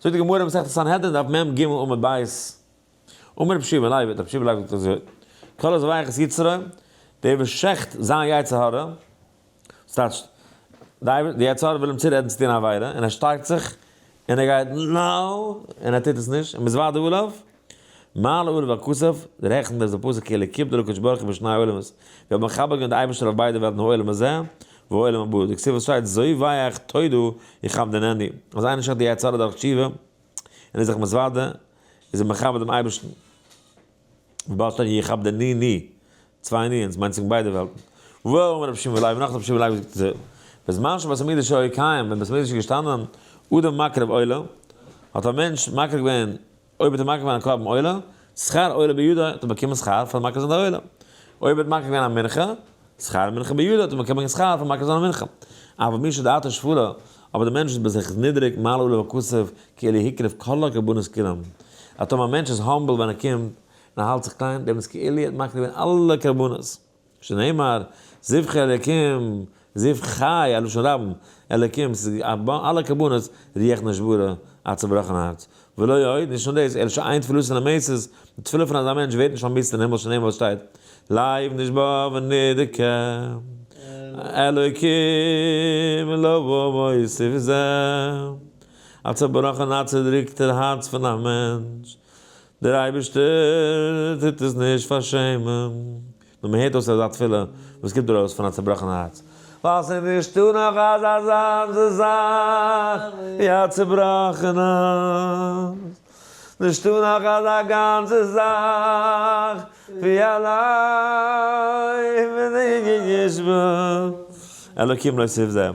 זאגט די גמרא מסכת סנהדרין דף מ ג עמוד ב', אמר רבי יהושע בן לוי, רבי יהושע בן לוי זאגט אזוי, כל הזובח את יצרו, דער וואס שעכט זיין יצר הרע, ס'טייטש, די יצר הרע וויל אים צורעדן צו טון א עבירה, און ער שטארקט זיך, און ער גייט נאו, און ער טוט עס נישט, און מתוודה עליו, מעלה עליו הכתוב, דער העכנדער איז דער פסוק כאילו כיבדה לקדוש ברוך הוא בשני עולמות, ווי האט מכבד געווען די אייבערשטער אויף ביידע וועלטן העולם הזה והעולם הבא, דכתיב וואס שטייט זובח תודה יכבדנני, אז איינער שעכט די יצר הרע דורך תשובה, און איז זיך מתוודה, איז ער מכבד דעם אייבערשטן. וויבאלד שטייט יכבדנני, צוויי ני'נס, מיינט זיך ביידע וועלטן. ואמר רבי שמעון בן לוי, נאך רבי שמעון בן לוי זאגט אזוי, בזמן שבית המקדש היה קיים, ווען בית המקדש איז געשטאנען, אדם מקריב עולה, האט א מענטש מקריב געווען, אויב האט ער מקריב געווען א קרבן עולה, שכר עולה בידו, האט ער באקומען שכר פאר מקריב זיין די עולה. אויב האט מקריב געווען א מנחה, שכר מנחה בידו, האט ער באקומען שכר פאר מקריב זיין א מנחה. אבל מי שדעתו שפלה, אבער דער מענטש איז ביי זיך נידעריג, מעלה עליו הכתוב, כאילו הקריב כל הקרבנות כולם. אז טאמער א מענטש איז humble ווען ער קומט, און ער האלט זיך קליין, דעם איז כאילו ער האט מקריב געווען אלע קרבנות. שנאמר, זבחי אלקים, זבחי, א לשון רבים, אלקים, ס'איז אלע קרבנות, רוח נשברה, א צובראכן הארץ. ולא עוד, נישט נאר דאס, אלא שאין תפילתו נמאסת, די תפילה פון אזא מענטש ווערט נישט פארמיאוסט אין הימל שנאמר וואס שטייט, לב נשבר ונדכה, אלוקים לא מוסיף זה, א צובראכן א צעדריקטער הארץ פון א מענטש, דער אייבערשטער טוט עס נישט פארשעמען. נאר מען הערט אויס אזא תפילה וואס קומט ארויס פון א צובראכן הארץ, ווייל ס'איז נישטא נאך אזא זאך ווי א צובראכן הארץ, נישטא נאך אזא גאנצע זאך ווי א לב נשבר, אלוקים לא תבזה.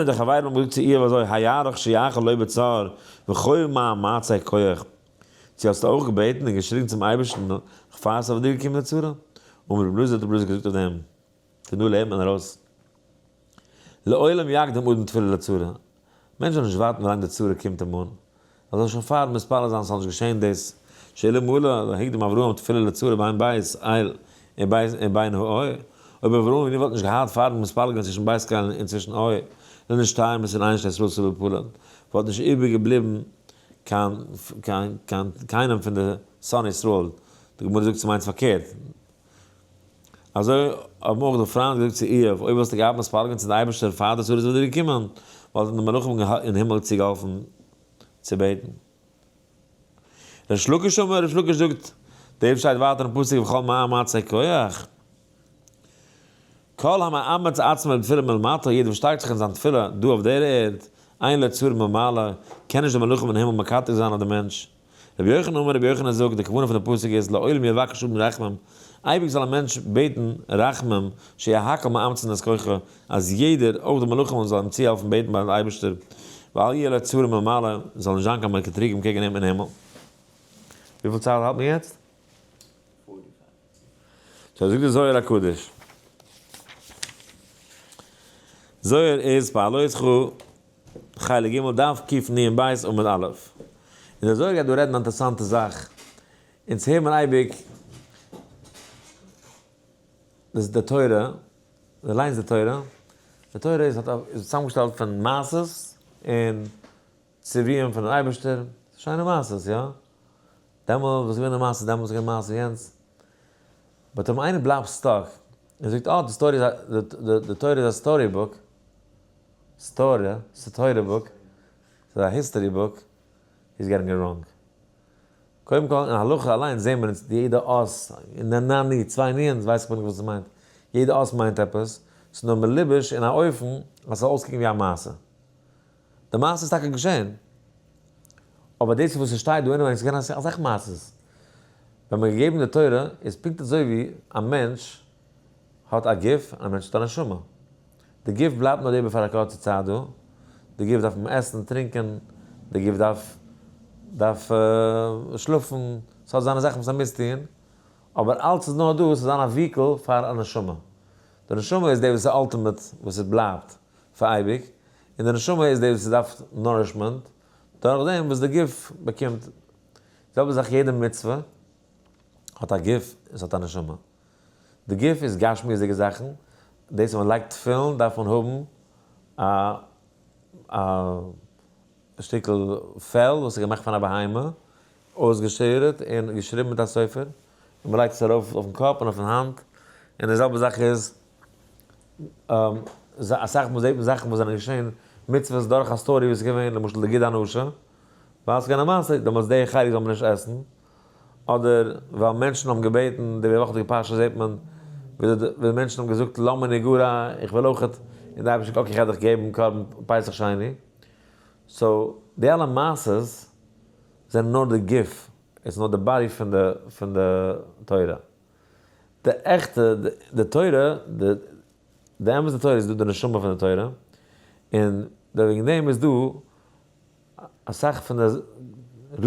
די חברים האבן געזאגט צו איוב אזוי, היערך שיחל לו בצר וכל מאמצי כח. צו האסטו אויך געבעטן און געשריגן צום אייבערשטן נאך פאר עס איז אויף דיר געקומען די צרה? אמר רבי אלעזר האט רבי אלעזר געזאגט אויף דעם, פון דא לערנט מען ארויס, לעולם יקדים אדם תפילה לצרה, מענטש זאל נישט ווארטן ווילאנג די צרה קומט אים אן, ער זאל שוין פאר מתפלל זיין ס'זאל נישט געשען דאס, שאלמלא הקדים אברהם תפילה לצרה בין בית אל ובין העי, אויב אברהם אבינו וואלט נישט געהאט פארן מתפלל געווען צווישן בית אל און צווישן עי, לא נשתייר מסין עין של ישראל סביב פלן, וואלט נישט איבערגעבליבן קיין קיין קיין קיינעם פון די שונאי ישראל, די גמרא זאגט ס'מיינט פארקערט, אזוי האבן אויך די פריינט געזאגט צו איוב, אויב וואלסטו געהאט מתפלל געווען צו די אייבערשטער פאר די צרות וואלט דיר געקומען, וואלטן די מלאכים אין הימל צוגעהאלפן צו בעטן. ריש לקיש אמר, ריש לקיש זאגט, דעם שטייט ווייטער אין פסוק וכל מאמצי כח. כל המאמץ עצמו בתפילה מלמטה, יעדער וואס שטארקט זיך אין זיין תפילה דא אויף דער ערד, אין לו צרה מלמעלה, קען נישט די מלאכים אין הימל מקטרג זיין אויף דעם מענטש. רבי יוחנן אמר, רבי יוחנן זאגט, די כוונה פון די פסוק איז, לעולם יבקש אדם רחמים, אייביג זאל א מענטש בעטן רחמים, שיהא הכל מאמצין את כוחו, אז יעדער, אויך די מלאכים זאלן אים צוהעלפן בעטן ביים אייבערשטער, ואל יהיה לו צרה מלמעלה, זאל נישט זיין קיין מקטריגים קעגן אים אין הימל. וויפיל צייט האלט מען יעצט? so זאגט די זוהר הקדוש. זוהר איז בהעלותך חלק ג' דף קנ"ב עמוד א'. און דער זוהר גייט דא רעדן א אינטערעסאנטע זאך. אונז הערן מיר אייביג דאס די תורה, דו ליינסט די תורה, די תורה איז האט איז צוזאמגעשטעלט פון מעשות און ציוויים פונעם אייבערשטער, שיינע מעשות, יא? דעמאלט וואס איז געווען די מעשה דעמאלט, וואס איז געווען מעשה יענץ, but אויב איינער בלייבט stuck און זאגט אה די story איז א די תורה איז א story book, story, ס'איז תורה book, ס'איז א history book, he's getting it wrong. קודם כל אין הלכה אליינס זעהן מיר אונז יעדע אות, אין די נני, צוויי נון'ס ווייס איך נישט וואס עס מיינט, יעדע אות מיינט עפעס, ס'איז נאר מלובש אין א אופן אז ס'זאל אויסקוקן ווי א מעשה. די מעשה איז טאקע געשען, אבער דאס וואס עס שטייט דא אינעווייניג ס'איז געווען אסאך מעשות. ווען מ'האט געגעבן די תורה איז פונקט אזוי ווי א מענטש האט א גוף און א מענטש האט א נשמה. די גוף בלייבט נאר איבער פאר א קורצע צייט דא, די גוף דארף עסן, טרינקען, די גוף דארף דארף שלאפן, ס'האט זיינע זאכן וואס ער מוז טון, אבער אלץ איז נאר דא ס'זאל זיין א vehicle פאר א נשמה. די נשמה איז די וואס איז ultimate, וואס עס בלייבט פאר אייביג, און די נשמה איז די וואס דארף nourishment, דורך דעם וואס די גוף באקומט. די זעלבע זאך יעדע מצוה האט א גוף און ס'האט א נשמה. די גוף איז גשמיות'דיגע זאכן, דאס ווען מ'לייגט תפילין דארף מען האבן א א שטיקל פעל וואס איז געמאכט פון א בהמה, אויסגעשערעט און געשריבן מיט א סופר, און מ'לייגט עס ארויף אויפן קאפ און אויפן האנט, און די זעלבע זאך איז אסאך מאל זעט מען זאכן וואס זענען געשען מצוות דורך א story וואס איז געווען, למשל די גיד הנשה, ווייל ס'איז געווען א מעשה, דעמאלטס די חלק זאל מען נישט עסן, אדער ווייל מענטשן האבן געבעטן, די וואכעדיגע פרשה זעט מען ווי די מענטשן האבן געזאגט למה נגרע, איך וויל אויכעט, און די אייבערשטער זאגט okay איך וועל דיך געבן קרבן פסח שני, so די אלע מעשות זענען נאר די גוף, עס איז נאר די body פון די פון די תורה. די עכטע די תורה, די אמת'ע תורה איז דא די נשמה פון די תורה, און וועגן דעם איז דא אסאך פון די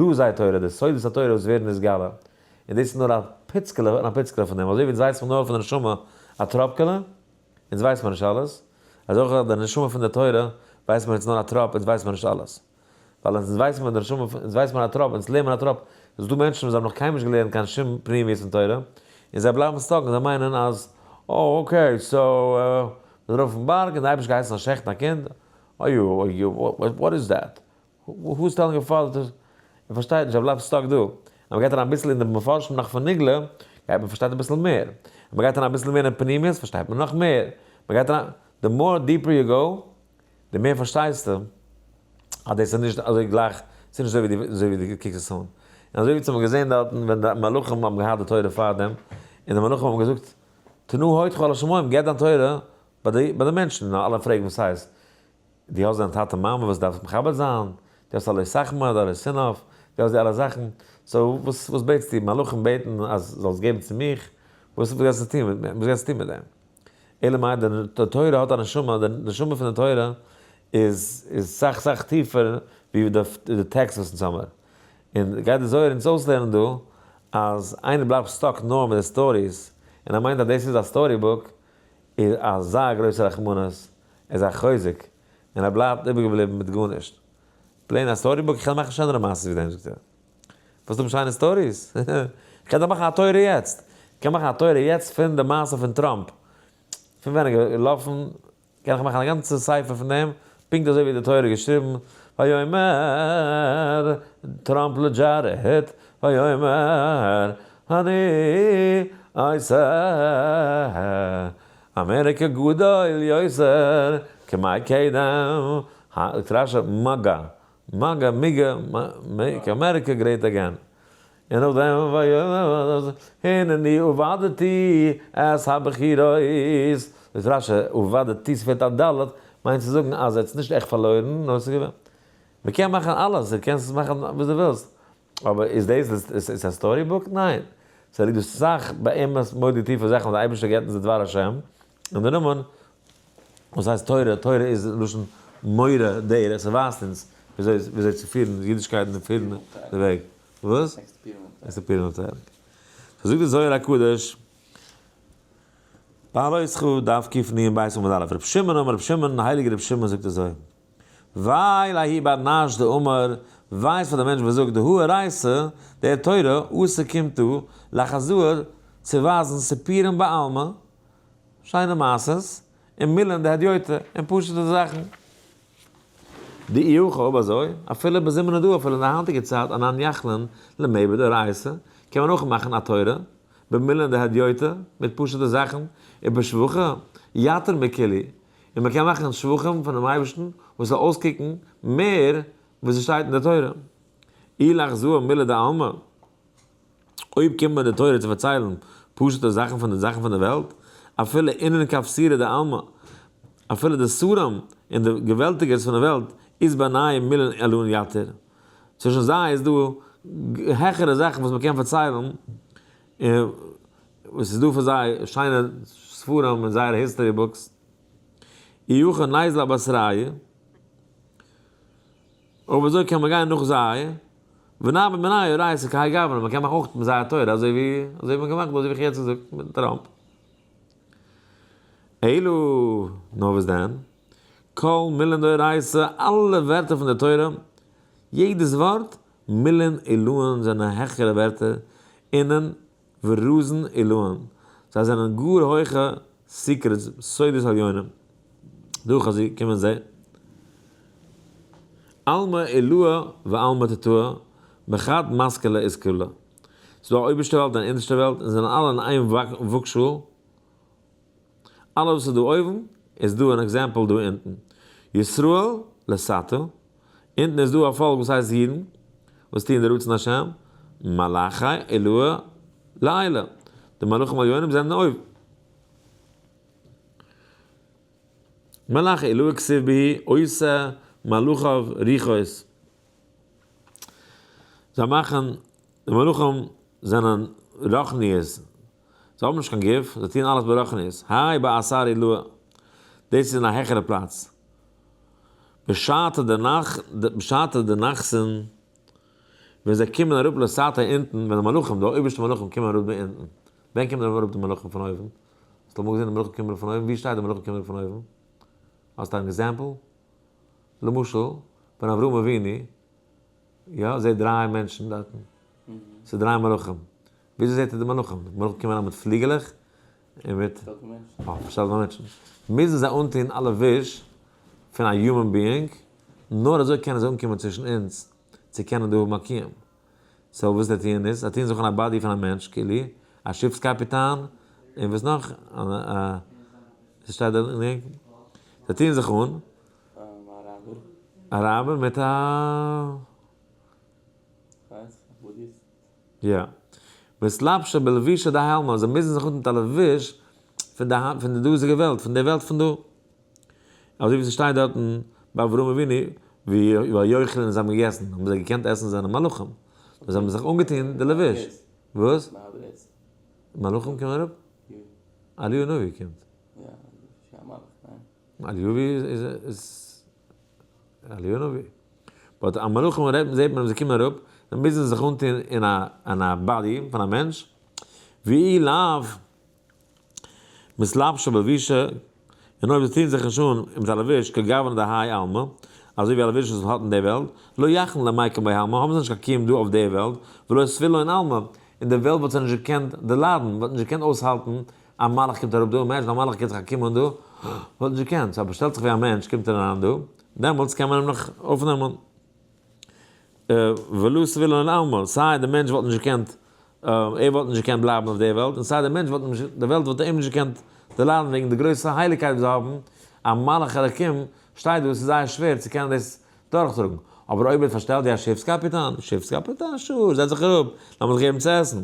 רזי תורה, די סודות התורה וואס ווערן נתגלה, און דאס איז נאר א פיצקעלע און א פיצקעלע פון דעם, אזוי ווי אונז ווייסן מיר נאר פון די נשמה א טראפקעלע, אונז ווייסט מיר נישט אלעס, אזוי אויך די נשמה פון די תורה ווייסט מען אונז נאר א טראפ, אונז ווייסט מיר נישט אלעס. ווייל אונז ווייסן מיר די נשמה, אונז ווייסט מיר א טראפ, אונז לערן מיר א טראפ, עס איז דא מענטשן וואס האבן נאך קיינמאל נישט געלערנט קיין שום פנימיות אין תורה, און זיי בלייבן stuck און זיי מיינען אז, אה okay, so, מ'איז ארויף אויפן בארג און די אייבערשטער געהייסן זאל שעכטן א קינד, אוי אוי what is that? Who is telling your father to, ער פארשטייט נישט, ער בלייבט stuck דא. אז מ'גייט אריין אביסל אין די מפרשים נאך פון נגלה, גייט מען פארשטייט אביסל מער. אז מ'גייט אריין אביסל מער אין פנימיות פארשטייט מען נאך מער. מ'גייט אריין, the more deeper you go, די מער פארשטייסטו אז דאס איז נישט אזוי גלייך, ס'איז נישט אזוי ווי דו קוקסט עס אן. און אזוי ווי האבן געזען דארטן ווען די מלאכים האבן געהאט די תורה פארדעם, און די מלאכים האבן געזאגט, תנה הודך על השמים, געב דיין תורה ביי די מענטשן, און אלע פרעגן וואס הייסט? דו האסט דיין טאטע מאמע וואס דארפסט מכבד זיין, דו האסט א לא תחמוד, א לא תנאף, דו האסט די אלע זאכן, so וואס וואס בעטסטו? מלאכים בעטן אז זאלסט געבן צו מיך, וואס גייסטו טון וואס גייסטו טון מיט דעם? אלא מאי די תורה האט א נשמה, די נשמה פון די תורה איז איז סאך סאך טיפער ווי די טעקסט וואס אונז האמער. און גייט די זוהר אונז אויסלערנען דא אז איינער בלייבט stuck נאר מיט די stories און ער מיינט אז דאס איז א story book איז אזא גרויסע רחמנות, איז א חוזק, און ער בלייבט איבערגעבליבן מיט גארנישט. Plain א story book, איך קען מאכן שענערע מעשות ווי דעם זאגט ער. וואס האבן שיינע stories? איך קען דאך מאכן א תורה יעצט. איך קען מאכן א תורה יעצט פון די מעשה פון טראמפ. פון ווען ער איז געלאפן קען איך מאכן א גאנצע ספר פון דעם, פונקט אזוי ווי די תורה איז געשריבן, ויאמר טראמפ לדזשארעד, ויאמר אני עושה אמעריקע גדול יותר כמי קדם, זאגט רשי MAGA, MAGA, מיגע, make America great again. און נאכדעם ויאמר הנני אבדתי את הבחירות. זאגט רשי, אבדתי ס'פעלט א ד', מיינט צו זאגן אז ער האט עס נישט עכט פארלוירן, נאר עס איז געווען. מ'קען מאכן אלעס, דו קענסט עס מאכן וואס דו ווילסט. אבער איז דאס איז א story book? ניין. ס'ליגט דא סאך באמת מורא'דיג טיפע זאכן וואס דער אייבערשטער געבט אונז די דבר השם, און די נאמען וואס הייסט תורה, תורה איז לשון מורה דרך, ס'ווייזט אונז וויאזוי צו פירן אידישקייט און פירן די וועג. וואס? עקסטער פירן אפטיילונג. סאו זאגט די זוהר הקדוש, בהעלותך דף קנ"ב עמוד א', רבי שמעון אמר רבי שמעון, הייליגער רבי שמעון זאגט אזוי, וויי לההוא בר נש דאמר, וויי איז פאר די מענטש וואס זאגט דהא אורייתא, דער תורה, אתא קומט דא, לחזאה, צו ווייזן סיפורים בעלמא, שיינע מעשות, און מילין דהדיוטא, און פשוט'ע זאכן. דאי הכי אויב אזוי, אפילו בזמנא דא אפילו אין די היינטיגע צייט אנן יכלין למיעבד אורייתא, קען מען אויך מאכן א תורה, במילין דהדיוטא, מיט פשוט'ע זאכן, ובשבחא, יתיר מכולהו, און מען קען מאכן שבחים פונעם אייבערשטן וואס זאל אויסקוקן מער וואס עס שטייט אין די תורה. אי לאחזוה מילי דעלמא, אויב קומט מען די תורה צו פארציילן פשוט'ע זאכן פון די זאכן פון די וועלט, אפילו אינון כבסירא דעלמא, אפילו די שרים און די געוועלטיגערס פון די וועלט, אית בינייהו מילין עלאין יתיר, צווישן זיי איז דא העכערע זאכן וואס מען קען פארציילן, און וואס איז דא פאר זיי שיינע ספרים און זייערע history books, אי הכי ניזל אבתרייהו, אויב אזוי קען מען גיין נאך זיי, ונעביד מינייהו אורייתא כהאי גוונא, מען קען מאכן אויך מיט זייער תורה אזוי ווי אזוי ווי מען האט געמאכט אזוי ווי איך האב יעצט געזאגט מיט טראמפ. אלא נאר וואס דען? כל מילין דאורייתא, אלע ווערטער פון די תורה, יעדעס ווארט, מילין עילאין זענען העכערע ווערטער, אינון ורזין עילאין, זיי זענען גאר הויכע secrets, סודות עליונים. דא חזי קומען זיי. עלמא עילאה ועלמא תתאה, בחד מתקלא אית כולא. ס'איז דא א אויבערשטע וועלט און א אונטערשטע וועלט און זענען אלע אין איין וואגשאהל. אלעס וואס איז דא אויבן איז דא אן example דא אונטן. ישראל לתתא, אונטן איז דא א פאלק וואס הייסט אידן, וואס טוען די רצון השם, מלאכי עילאה לעילא, די מלאכים עליונים זענען אויבן. מלאכי עילאה כתיב בהו עושה מלאכיו רוחות. זיי מאכן, די מלאכים זענען רוחניות, זיי האבן נישט קיין גוף, זיי טוען אלעס ברוחניות, האי באתר עילאה, דאס איז אין א העכערע פלאץ. בשעתא דנח, בשעתא דנחתין, ווען זיי קומען אראפ לתתא אונטן, ווען די מלאכים, די אויבערשטע מלאכים קומען אראפ דא אונטן, ווען קומען אראפ די מלאכים פון אויבן? האסט אמאל געזען די מלאכים קומען אראפ פון אויבן? ווי שטייט די מלאכים קומען אראפ פון אויבן? האסט אן example? למשל, ווען אברהם אבינו, יא, זעט דריי מענטשן דארטן, ס'איז דריי מלאכים, וויאזוי זעט ער די מלאכים? די מלאכים קומען אריין מיט פליגעלעך און מיט פארשטעלטע מענטשן. מוזן זיי אנטון א לבוש פון א human being, נאר אזוי קענען זיי אנקומען צווישן אונז צו קענען דא האבן א קיום. so וואס זיי טוען איז, זיי טוען זיך אן א body פון א מענטש כאילו, א שיפס קאפיטאן, און וואס נאך? ס'שטייט דארט אין זיי טוען זיך אן. אראבער מיט א. יא. מתלבשי בלבושא דהאי עלמא, זיי מוזן זיך אנטון מיט א לבוש פון די פון די דאזיגע וועלט, פון די וועלט פון דא. אזוי ווי ס'שטייט דארטן ביי אברהם אבינו, ויאכלו און זיי האבן געגעסן, האבן זיי געקענט עסן זענען מלאכים, נאר זיי האבן זיך אנגעטון די לבוש. וואס? מלאכים קומען אראפ? אליהו הנביא קומט. אליהו איז איז אליהו הנביא. but א מלאכים רעדט זעט מען ווען זיי קומען אראפ, זיי מוזן זיך אנטון אין א אין א body פון א מענטש, ואי לאו מתלבשי בלבושא, און אויב זיי טוען זיך נישט אן מיט א לבוש כגוונא דהאי עלמא, אזוי ווי א לבוש וואס מען האט אין די וועלט, לא יכלין למיקם בהאי עלמא, האבן זיי נישט קיין קיום דא אויף די וועלט, ולא סביל לון עלמא, און די וועלט וואלט זיי נישט געקענט דערליידן, וואלט נישט געקענט אויסהאלטן א מלאך קומט אראפ דא, imagine א מלאך גיבט זיך א קום אן דא, וואלט נישט געקענט, so אבער שטעלט זיך ווי א מענטש קומט ער אריין דא, דעמאלטס קען מען אים נאך אויפנעמען. ולא סביל לון עלמא, סיי די מענטש וואלט נישט געקענט, ער וואלט נישט געקענט בלייבן אויף די וועלט, און סיי די מענטש וואלט נישט, די וועלט וואלט אים נישט געקענט דערליידן וועגן די גרויסע הייליגקייט וואס זיי האבן, א מלאך אלקים שטייט דא, עס איז זייער שווער צו קענען דאס דורכטראגן. אבער אויב ווערט פארשטעלט ווי א שיפס קאפיטאן, שיפס קאפיטאן, sure, זעץ זיך אראפ, לאמיר זיך געבן צו עסן.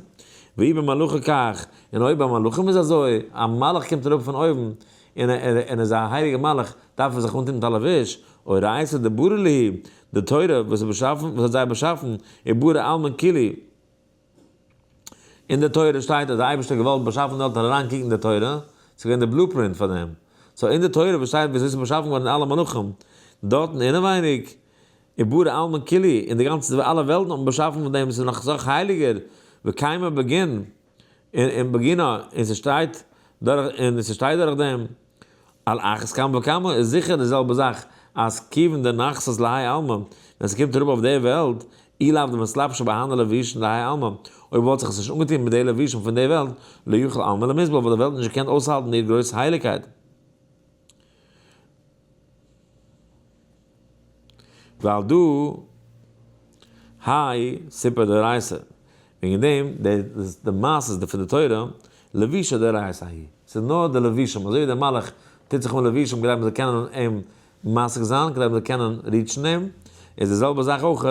ואי במלאכי כך, און אויב ביי מלאכים איז אזוי, א מלאך קומט אראפ פון אויבן, און ער איז א הייליגער מלאך, דארף ער זיך אנטון מיט א לבוש, אורייתא דברא להו, די תורה וואס האט זיי באשאפן, וברא עלמין כולהו. אין די תורה שטייט אז די אייבערשטער האט געוואלט באשאפן די וועלט און אריינקוקן אין די תורה, ס'איז געווען די blueprint פאר דעם. so אין די תורה וואס שטייט וויאזוי ס'איז באשאפן געווארן אלע מלאכים, דארטן אינעווייניג, וברא עלמין כולהו, און די גאנצע אלע וועלטן האט מען באשאפן פון דעם, ס'איז נאך אסאך הייליגער, וקיימא בגין, און בגינה, און ס'שטייט דורך, און ס'שטייט דורך דעם, על אחת כמה וכמה איז זיכער די זעלבע זאך אז כיוון דנחתת להאי עלמא, ווען ס'קומט אראפ אויף די וועלט, אי לאו דמתלבשא בהני לבושין דהאי עלמא, אויב וואלט זיך עס נישט אנגעטון מיט די לבושים פון די וועלט, לא יכיל עלמא למיסבל וואלט די וועלט נישט געקענט אויסהאלטן איר גרויס הייליגקייט. ועל דא האי סיפור דאורייתא, וועגן דעם די מעשה פון די תורה, לבושא דאורייתא היא, ס'איז נאר די לבושים, אזוי ווי דער מלאך טוט זיך אן לבושים כדי מ'זאל קענען אים משיג זיין, כדי מ'זאל קענען reach ן אים, איז די זעלבע זאך אויך,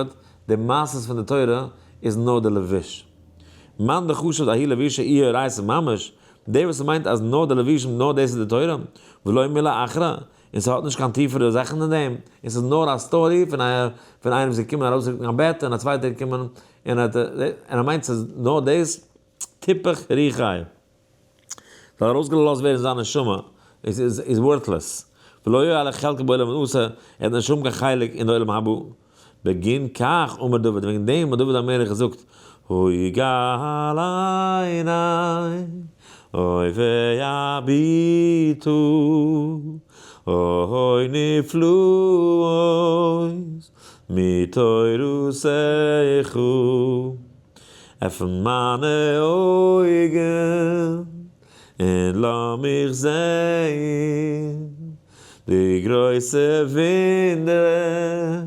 די מעשות פון די תורה איז נאר די לבוש. מאן דחשיב דהאי לבושא איהו אורייתא ממש, דער וואס מיינט אז נאר די לבושים נאר דאס איז די תורה, ולא מילה אחרא, און ס'האט נישט קיין טיפערע זאכן אין דעם, און ס'איז נאר א story פון א פון איינעם וואס איז געקומען ארויסרוקן א בעט און א צווייטער איז געקומען און האט און ער מיינט ס'איז נאר דאס, תיפח רוחיה. זאל ארויסגעלאזט ווערן זיין נשמה, איז איז איז worthless. ולא יהא לו חלק בעולם הזה, ער האט נישט שום קיין חלק אין די עולם הבא. בגין כך אמר דוד, וועגן דעם האט דוד המלך געזאגט, הוי גל עיני, אוי ויביטו, אוי נפלאות, מתורתך, עפן מיינע אויגן, און לאמיך זען די גרויסע וואונדער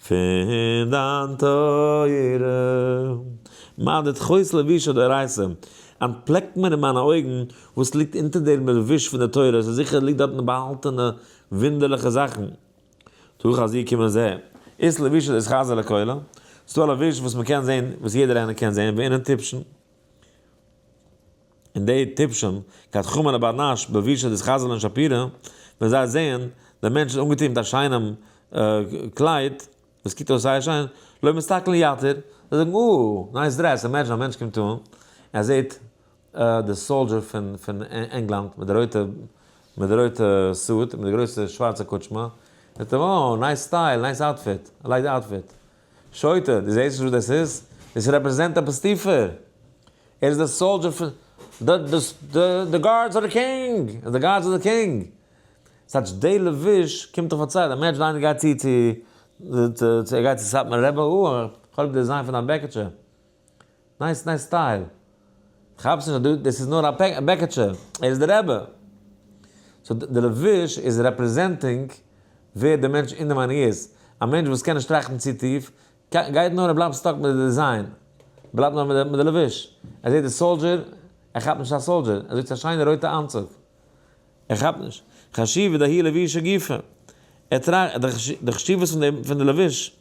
פון דיין תורה. מה דתחוס לבושא דאורייתא, אנטפלעקט מיר אין מיינע אויגן וואס ליגט אונטער דעם לבוש פון די תורה, עס איז זיכער ליגט דארטן באהאלטענע וואונדערליכע זאכן. תא חזי קום זע. אית לבושא דאתחזי לכולא, ס'דא א לבוש וואס מ'קען זען, וואס יעדער איינער קען זען, ואינון טיפשין. און די טיפשים, כד חמין לבר נש בלבושא דאתחזי לן שפירא, ווען זיי זעען, דער מענטש איז אנגעטון מיט א שיינעם קלייד, וואס קוקט אויס זייער שיין, לא מסתכלין יתיר, זיי זאגן, אה, nice dress, imagine א מענטש קומט אן, ער זעט די soldier פון פון ענגלאנד מיט די רויטע מיט די רויטע suit מיט די גרויסע שווארצע קוטשמע, זאגט ער, אה, nice style, nice outfit, I like the outfit. שוטה, דו זעסט נישט וואס דאס איז? דאס represent עפעס טיפער! ער איז דער soldier פון די guards of the king! The guards of the king! ס'טייטש די לבוש קומט דאך פארציילט, imagine איינער גייט צו צו צו ער גייט צו סאטמאר רבי, אה, כ'האב ליב די design פון דיין בעקעטשע, nice nice style. כאפסט נישט אז דאס איז נאר א בעקעטשע, ער איז די רבי! so די לבוש איז representing ווער די מענטש אינעווייניג איז. א מענטש וואס קען נישט טראכטן צו טיף, גייט נאר ער בלייבט stuck מיט די design, בלייבט נאר מיט די לבוש. ער זעט די soldier, ער כאפט נישט א soldier, ער זאגט ס'איז א שיינע רויטע אנצוג. ער כאפט נישט. חשיבות דהאי לבושא גופא. ער טראכט, די חשיבות פון די לבוש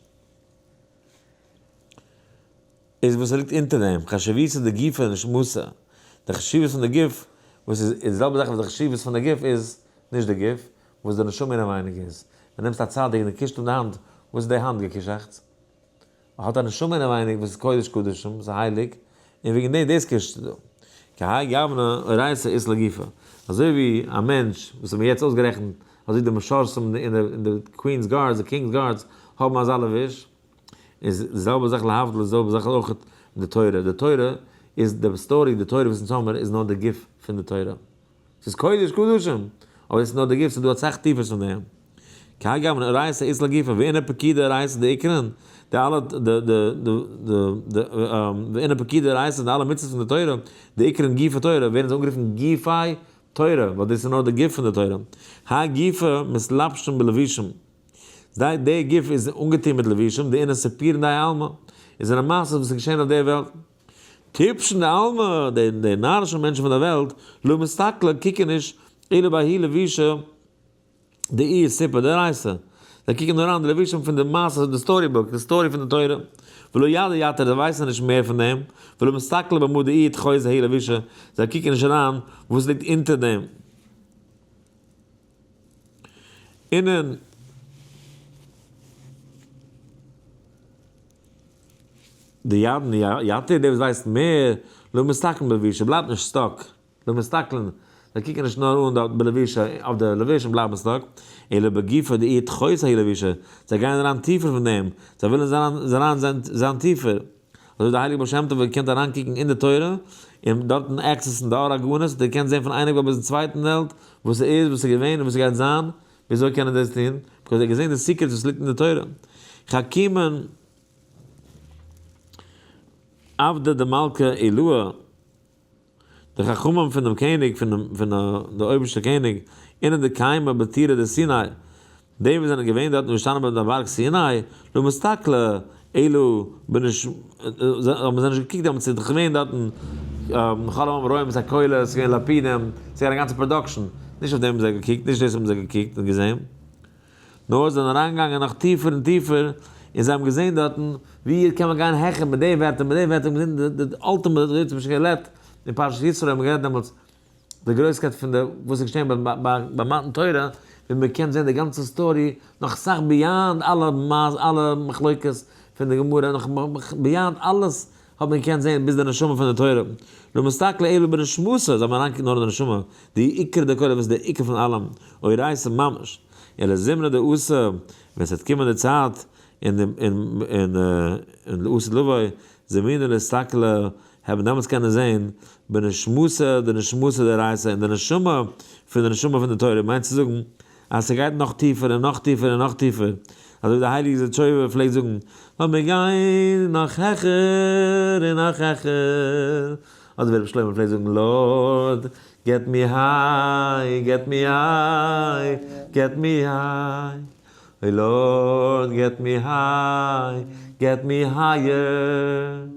איז וואס ליגט אונטער דעם, חשיבותא דגופא נשמתא, די חשיבות פון די גוף, וואס איז די זעלבע זאך וואס די חשיבות פון די גוף איז, נישט די גוף, וואס די נשמה אינעווייניג איז. ווען נעמסט א צדיק און דו קישט אים די האנט, וואס איז די האנט געקישאכטס? ער האט א נשמה אינעווייניג וואס איז קודש קדשים, ס'איז הייליג, און וועגן דעם דאס קישסטו דא. כהאי גוונא אורייתא אית לה גופא. אזוי ווי א מענטש, וואס האט מען יעצט אויסגערעכנט, אזוי די משרתים און די queen's guards, די king's guards, האבן אזא לבוש, איז די זעלבע זאך להבדיל די זעלבע זאך אויך מיט די תורה, די תורה איז די story, די תורה וואס אונז האמיר איז נאר די גוף פון די תורה, ס'איז קודש קדשים, אבער דאס איז נאר די גוף, ס'איז דא אסאך טיפערס פון דעם. כהאי גוונא אורייתא אית לה גופא ואינון פקודי אורייתא דאיקרון, די אלע די די די די ואינון פקודי אורייתא די אלע מצוות פון די תורה, דאיקרון גופי תורה, ווערן זיי אנגערופן גופי תורה, ווייל דאס איז נאר די גוף פון די תורה. האי גופא מתלבשין בלבושים. זיי, דער גוף איז אנגעטון מיט לבושים, דאינון סיפורין דהאי עלמא, איז זענען מעשות וואס איז געשען אויף דער וועלט. טיפשין דעלמא, די די נארישע מענטשן פון דער וועלט, לא מסתכלי, קוקן נישט, אלא בההיא לבישא דאיהו סיפור דאורייתא. זיי קוקן נאר אן די לבושים פון די מעשה, די story book, די story פון די תורה. ולא ידעי יתיר, זיי ווייסן נישט מער פון דעם. ולא מסתכלי במה דאיהו תחוז ההיא לבישא, זיי קוקן נישט אריין וואס ליגט אונטער דעם. אינען די ידען יתיר, דער וואס ווייסט מער, לא מסתכלין בלבישה, בלייבט נישט stuck, לא מסתכלין, זיי קוקן נישט נאר אן דארט בלבישה, אויף די לבוש און בלייבן stuck, אלא בגופא דאיהו תחות ההיא לבישה, זיי גייען אריין טיפער פון דעם, זיי ווילן זיין אריין זיין טיפער. אזוי די הייליגע בעל שם טוב האט געקענט אריינקוקן אין די תורה, און דארטן access ן די אור הגנוז, האט ער געקענט זען פון איין עק וועלט ביזן צווייטן וועלט, וואס ס'איז, וואס ס'איז געווען און וואס ס'גייט זיין, וויאזוי קען ער דאס טון? because ער האט געזען די secrets וואס ליגט אין די תורה. חכימין עבדי דמלכא עילאה, די חכמים פון דעם קעניג, פון דעם פון די אויבערשטע קעניג, אינון דקיימי בטורא דסיני, די וואס זענען געווען דארטן געשטאנען ביי דעם בארג סיני, לא מסתכלי אלא בנש האבן זיי נישט געקוקט דעמאלטס איז דאך געווען דארטן כל העם רואים את הקולות, ס'איז געווען לפידים, ס'איז געווען א גאנצע production, נישט אויף דעם האבן זיי געקוקט, נישט דאס האבן זיי געקוקט און געזען, נאר זיי זענען אריינגעגאנגען נאך טיפער און טיפער, און זיי האבן געזען דארטן ווי קען מען גיין העכער מיט די ווערטער, מיט די ווערטער, האבן געזען די ultimate, אזוי האט מען שוין גערעדט אין פרשת יתרו האבן מיר גערעדט דעמאלטס, די גרויסקייט פון די וואס איז געשען ביי מתן תורה, ווי מען קען זען די גאנצע story, נאך אסאך beyond אלע אלע מחלוקת פון די גמרא, נאך beyond אלעס האט מען געקענט זען ביז די נשמה פון די תורה. לא מסתכלי אלא בנשמתא, זיי האבן אריינגעקוקט נאר אין די נשמה, די עיקר דכולא וואס איז די עיקר פון אלעם, אורייתא ממש. אלא זימנא דאתא, ווען ס'וועט קומען די צייט, און און און לעתיד לבוא, זימנין לאסתכלא האבן דעמאלטס קענען זען בנשמתא דנשמתא דאורייתא אין די נשמה פון די נשמה פון די תורה, מיינט צו זאגן אז ס'גייט נאך טיפער און נאך טיפער און נאך טיפער, אזוי ווי די הייליגע זידיטשויבער פלעגט זאגן, לאמיר גיין נאך העכער און נאך העכער, אדער ווי רבי שלמה פלעגט זאגן, Lord, get me high, get me high, get me high. אוי Lord get me high, get me higher,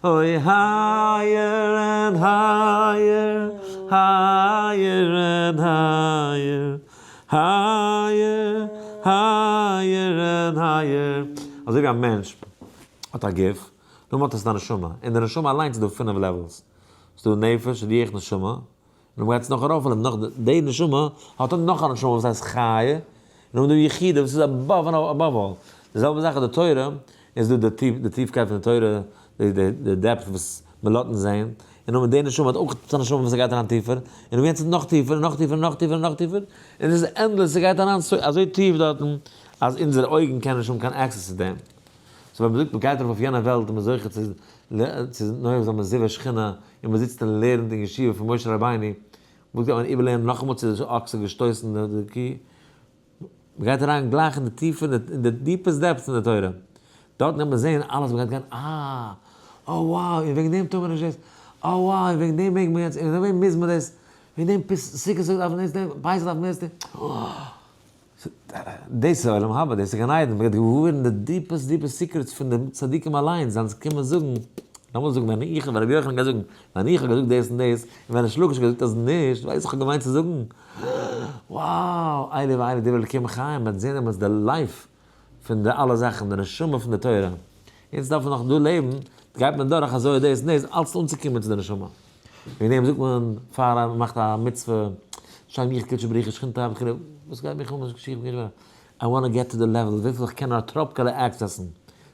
אוי higher and higher, higher and higher, higher, higher and higher. אזוי ווי א מענטש האט א גוף, נאר מען האט עס אין א נשמה, אין די נשמה אליינס איז דא פינף levels, ס'איז דא נפש, רוח, נשמה, נו מ'גייט עס נאך ארויף און נאך די נשמה האט ער נאך א נשמה וואס הייסט חיה, און נאכדעם די יחידה וואס איז above and above all. די זעלבע זאך איז די תורה, איז דא די טיפקייט פון די תורה, די depth וואס מ'לאזט אונז זען, און נאכדעם די נשמה האט אויך א נשמה וואס גייט אריין טיפער, און נאכדעם יענץ איז נאך טיפער און נאך טיפער און נאך טיפער און נאך טיפער, און עס איז endless, ס'גייט אריין אזוי טיף דארטן אז אונזערע אויגן קענען נישט האבן קיין access צו דעם. so ווען מ'זאגט מ'גייט ארויף אויף יענע וועלט און מ'איז זוכה צו צו נוהג זיין בזיווג שכינה און מ'זיצט און לערנט אין ישיבה פון משה רבינו, וואס גייט מען איבערלערנען נאכאמאל צו די אקס האט געשטויסן די קי? מ'גייט אריין גלייך אין די טיפע אין די deepest depths אין די תורה, דארטן גייט מען זען אלעס, מ'גייט גיין אה, oh wow, און וועגן דעם טאר מען נישט דאס, oh wow, און וועגן דעם מעג מען יענץ, און וועגן דעם מוז מען דאס, וועגן דעם סוכות דארף מען דאס, פסח דארף מען דאס, דאס איז עולם הבא, דאס איז גן עדן, מ'גייט געוואר ווערן די deepest deepest secrets פון די צדיקים אליינס, זיי קומען זאגן, לאמיר זאגן ווען איך, ווען רבי יוחנן גייט זאגן, ווען איך האב געזאגט דאס און דאס, און ווען ריש לקיש האט געזאגט אז נישט, ווייסט איך האב געמיינט צו זאגן, wow, אלו ואלו דברי אלקים חיים, מ'וועט זען דעמאלטס די life פון די אלע זאכן, די נשמה פון די תורה, יעצט דארף מען נאך דא לעבן, גייט מען דורך אזוי דאס און דאס, אלץ אנצוקומען צו די נשמה. וועגן דעם זאגט מען פאר מען מאכט א מצוה, לשם יחוד קודשא בריך הוא ושכינתיה וכו', וואס גייט מיך אן וואס געשעט מיט מיר, I want get to the level וויפיל איך קען נאר א טראפקעלע access ן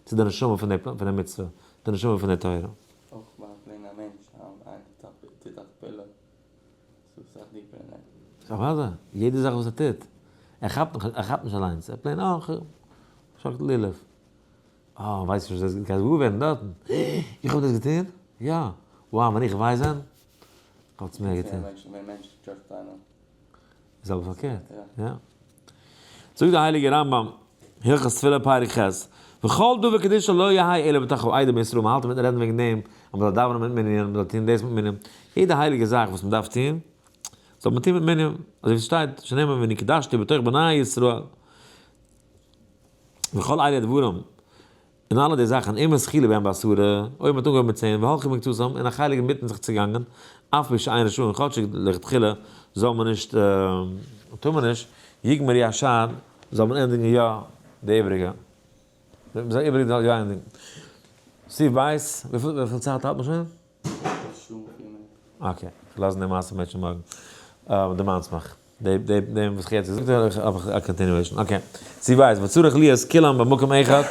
צו די נשמה פון די מצוה, די נשמה פון די תורה. אויך ביי א plain א מענטש איינער טוט א פעולה ס'איז אסאך deeper אין דעם. אוודאי, יעדע זאך וואס ער טוט, ער כאפט נאך, ער כאפט נישט אליינס, ער plain אה, שאקלט לולב. אה, ווייסט נישט וואס גייט געוואר ווערן דארטן. איך האב דאס געטון? יא. wow, ווען איך ווייס ווען, כ'וואלט עס מער געטון. זעלבע פארקערט, יא. זאגט דער הייליגער רמב ם, הלכות תפילה פרק ח', וכל דבר קדושה לא יהא אלא בתוך העדה בישראל, מ'האלט אינמיטן רעדן וועגן דעם אז מ'זאל דאווענען מיט מנין, מ'זאל טון דאס מיט מנין, יעדע הייליגע זאך וואס מ'דארף טון, זאל מען טון מיט מנין, אזוי ווי ס'שטייט, שנאמר ונקדשתי בתוך בני ישראל. וכל אלה הדברים, און אלע די זאכן, אם התחילו בהם בעשרה, אויב מ'האט אנגעהויבן מיט 10, והלכו במקצתם, און א חלק אינמיטן זיך צעגאנגען, אף על פי שאין רשאין, כאטשיג לכתחילה זאל מען נישט, טאר מען נישט, יגמרו השאר, זאל מען ענדיגן יא די איבריגע. מ'זאל איבריגע זאל יא ענדיגן. סעיף ב', וויפיל צייט האלט מען שוין? שעה און פיר מינוט. okay, כ'לאז די מעשה מענטשן מארגן. דערמאנסט מיך. דעם וואס איך יעצט געזאגט האב איך א continuation. Okay. זי ווייסט, וצריך להיות כולם במקום אחד,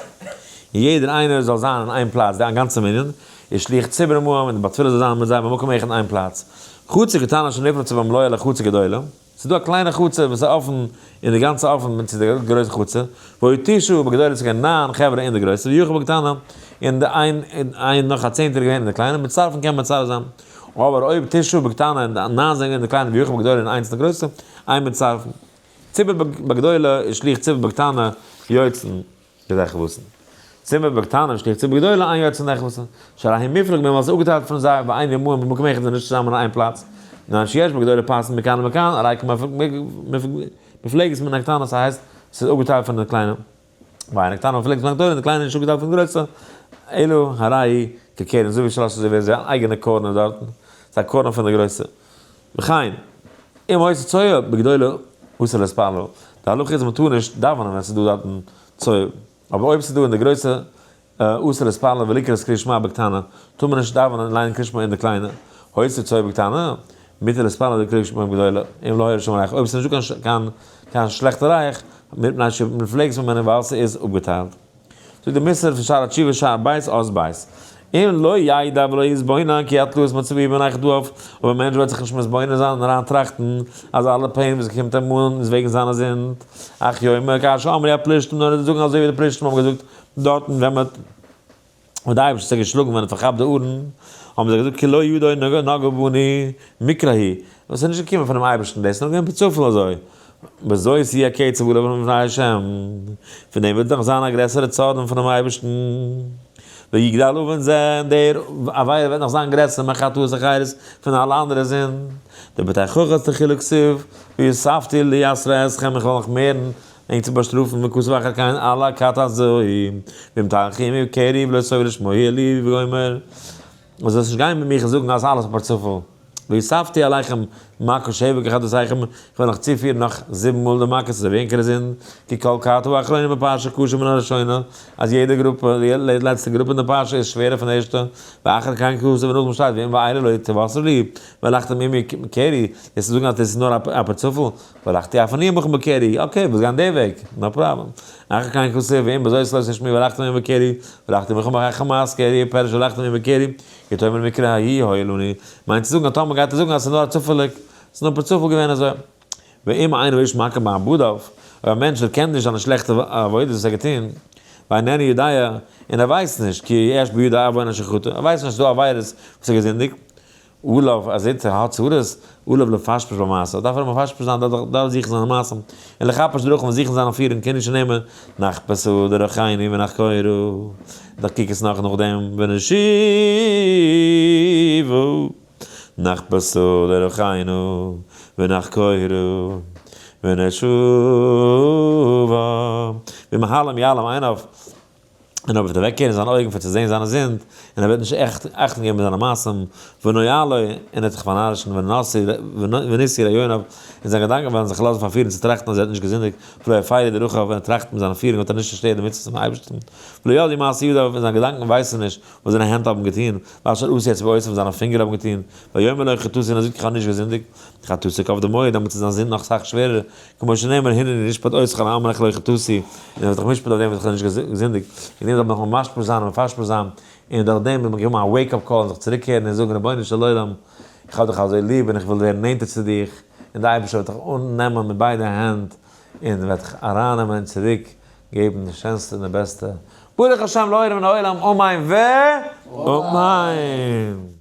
יעדער איינער זאל זיין אין איין פלאץ, די גאנצע מנין, איז שליח ציבור עמהם, און די בעל תפילה זאל זיין מיט זיי במקום אחד אין איין פלאץ. חצר קטנה שנפרצה במלואה לחצר גדולה. ס'איז דא א קליינע חצר וואס איז אפן, און די גאנצע אפן מיט צו די גרויסע חצר, והיו תשעה בגדולה ס'איז געווען ניין חברה אין די גרויסע, ויחיד בקטנה, און די איין איין נאך א צענטער איז געווען אין די קליינע, מצטרפן קען מען מצרף זיין, אבער אויב תשעה בקטנה און ניין זענען געווען אין די קליינע ויחיד בגדולה און איינס אין די גרויסע, אין מצטרפן. ציבור בגדולה איז שליח ציבור בקטנה יוצאין. ידי חובתן. ציבור בקטנה שליח ציבור בגדולה אין יוצאין ידי חובתן. שהרי הם מופרג מהם ווייל ס'איז אפגעטיילט פון זיי ואין עמהם במקום אחד זענען נישט צוזאמען אין איין פלאץ. מפני שיש בגדולה פרסין מכאן ומכאן הרי כמופלגת מן הקטנה ס'הייסט ס'איז אפגעטיילט פון די קליינע. ואין הקטנה מופלגת מן הגדולה און די קליינע איז נישט אפגעטיילט פון די גרויסע. אלא הרי כקרן זווית שלש אזוי ווי אזוי אן אייגענע corner דארטן. ס'איז א corner פון די גרויסע. וכן, אם היתה צואה בגדולה אסור להתפלל, די הלכה איז מ'טאר נישט דאווענען ווען ס'איז דא דארטן צואה, אבער אויב ס'איז דא אין די גרויסע אסור להתפלל ולקרות קריאת שמע בקטנה, טאר מען נישט דאווענען און ליינען קריאת שמע אין די קליינע, היתה צואה בקטנה, מותר להתפלל ולקרות שמע בגדולה, אם לא היה שם ריח, אויב ס'איז נישט דא קיין קיין שלעכטע ריח, מפני שמופלגת ממנה ווייל ס'איז אפגעטיילט. זאגט די מוסר פון שער התשובה שער בית אות בית, אם לא ידע ולא יתבונן כי התלאות מצויה בעיניך דא אויף, אויב א מענטש וועט זיך נישט מתבונן זיין און אריין טראכטן אז אלע pain וואס קומט אים אן איז וועגן זיינע זינד, אך יאמר כאשר אמרו הפלישתים נאר ער וועט זאגן אזוי ווי די פלישתים האבן געזאגט דארטן ווען מען האט ווען די אייבערשטער האט זיי געשלאגן ווען ער האט פארכאפט די ארון האבן זיי געזאגט כי לא ידו נגעה בנו מקרה הוא, דאס איז נישט געקומען פונעם אייבערשטן דאס איז נאר געווען בצופאל אזוי, בזאת יהיה הקצף עליו מלפני השם, פון דעם וועט נאך זיין א גרעסערע צארן פונעם אייבערשטן, ויגדל עוון זה, און דער עבירה וועט נאך זיין גרעסער מחטאות אחרות פון אלע אנדערע זינד, דבתוכחה תחילה כתיב, ויספתי ליסרה אתכם, איך וועל נאך מערן ענק צו באשטראפן, וכתוב אחר כן על הכת הזאת, ואם תלכו עמי בקרי ולא תאבו לשמוע לי וגומר, און זאלסט נישט גיין מיט מיך און זאגן אז אלעס איז פארצופאל. והוספתי עליכם מכה שבע כחטאתיכם, איך וועל נאך צופירן נאך זיבן מאל די מכות אזוי ווי ענקערע זינד, כי כל כת האחרונה בפרשה קשה מן הראשונה, אז יעדע גרופע, די לעצטע גרופע אין די פרשה איז שווערער פון די ערשטע, ואחר כן כתוב און נאכדעם שטייט ואם ואלה לא תבשרו לי, והלכתם עמי בקרי, וועסטו זאגן אז דאס איז נאר א פארצופאל, והלכתי אף אני עמכם בקרי, okay, וועסט גיין די וועג, no problem. אחר כן כתוב ואם בזאת לא תשמעו והלכתם עמי בקרי, והלכתי עמכם אחרי חמת קרי, פירוש והלכתם עמי בקרי, כי תאמרו מקרה הוא היה לנו, מיינט צו זאגן אז טאמער גייט ער זאגן אז ס'איז נאר א צופעליג, ס'איז נאר פערצופאל געווען אזוי. ואם אין האיש מכיר מעבדיו, אויב א מענטש דערקענט נישט זיינע שלעכטע עבודות וואס ער האט געטון, ואיננו יודע, און ער ווייסט נישט, כי יש בידו עוון אשר חטא, ער ווייסט נישט אז ס'איז דא עבירות וואס ער האט געזינדיגט, עליו, אז ער האט צרות, עליו לפשפש במעשיו, דארף ער מפשפש זיין, דורך זוכן זיינע מעשים, און לחפש דרכים און זוכן זיינע פירונג, כאילו שנאמר, נחפשה דרכינו ונחקורה, דאך קוק עס נאך נאכדעם, ונשובה, נחפשה דרכינו ונחקורה, ונשובה, ומהלם יעלם עיניו. און אויב וועט ער אוועקקערן זיינע אויגן פון צו זען זיינע זינד, און ער וועט נישט אכטונג געבן זיינע מעשים, ונואלו, און ער וועט זיך פארנארישן, ונסי רעיוניו, און זיינע געדאנקען וועלן זיך לאזן פארפירן צו טראכטן אז ער האט נישט געזינדיגט, ולא יפרו דרכיו, און ער טראכט מיט זיינע פירונג האט ער נישט צעשטערט די מצוות פונעם אייבערשטן, ולא ידעו מעשי ידיו, און זיינע געדאנקען ווייסן נישט וואס זיינע הענט האבן געטון, ואשר עשו אצבעותיו, זיינע פינגער האבן געטון, ויאמר לא חטאתי, און ער זאגט איך האב נישט געזינדיגט, חטאתו כבדה מאוד, דעמאלטס איז זיין זינד נאך סאך שווערער, כמו שנאמר הנני נשפט אותך על עמלך לא חטאתי, און ער וועט דיך משפט'ן אויף דעם וואס איך האב נישט געזינדיגט, וועגן דעם זאל מען נאך משפיע זיין און מפשפש זיין, און דורך דעם וועט מען געבן א wake up call און זיך צוריקקערן און זאגן רבונו של עולם, איך האב דיך אזוי ליב און איך וויל ווערן נענטער צו דיך, און דער אייבערשטער וועט דיך אננעמען מיט ביידע הענט און וועט דיך ארייננעמען און צוריק געבן די שענסטע און די בעסטע, ברוך השם לעולם ולעולם אמן ואמן.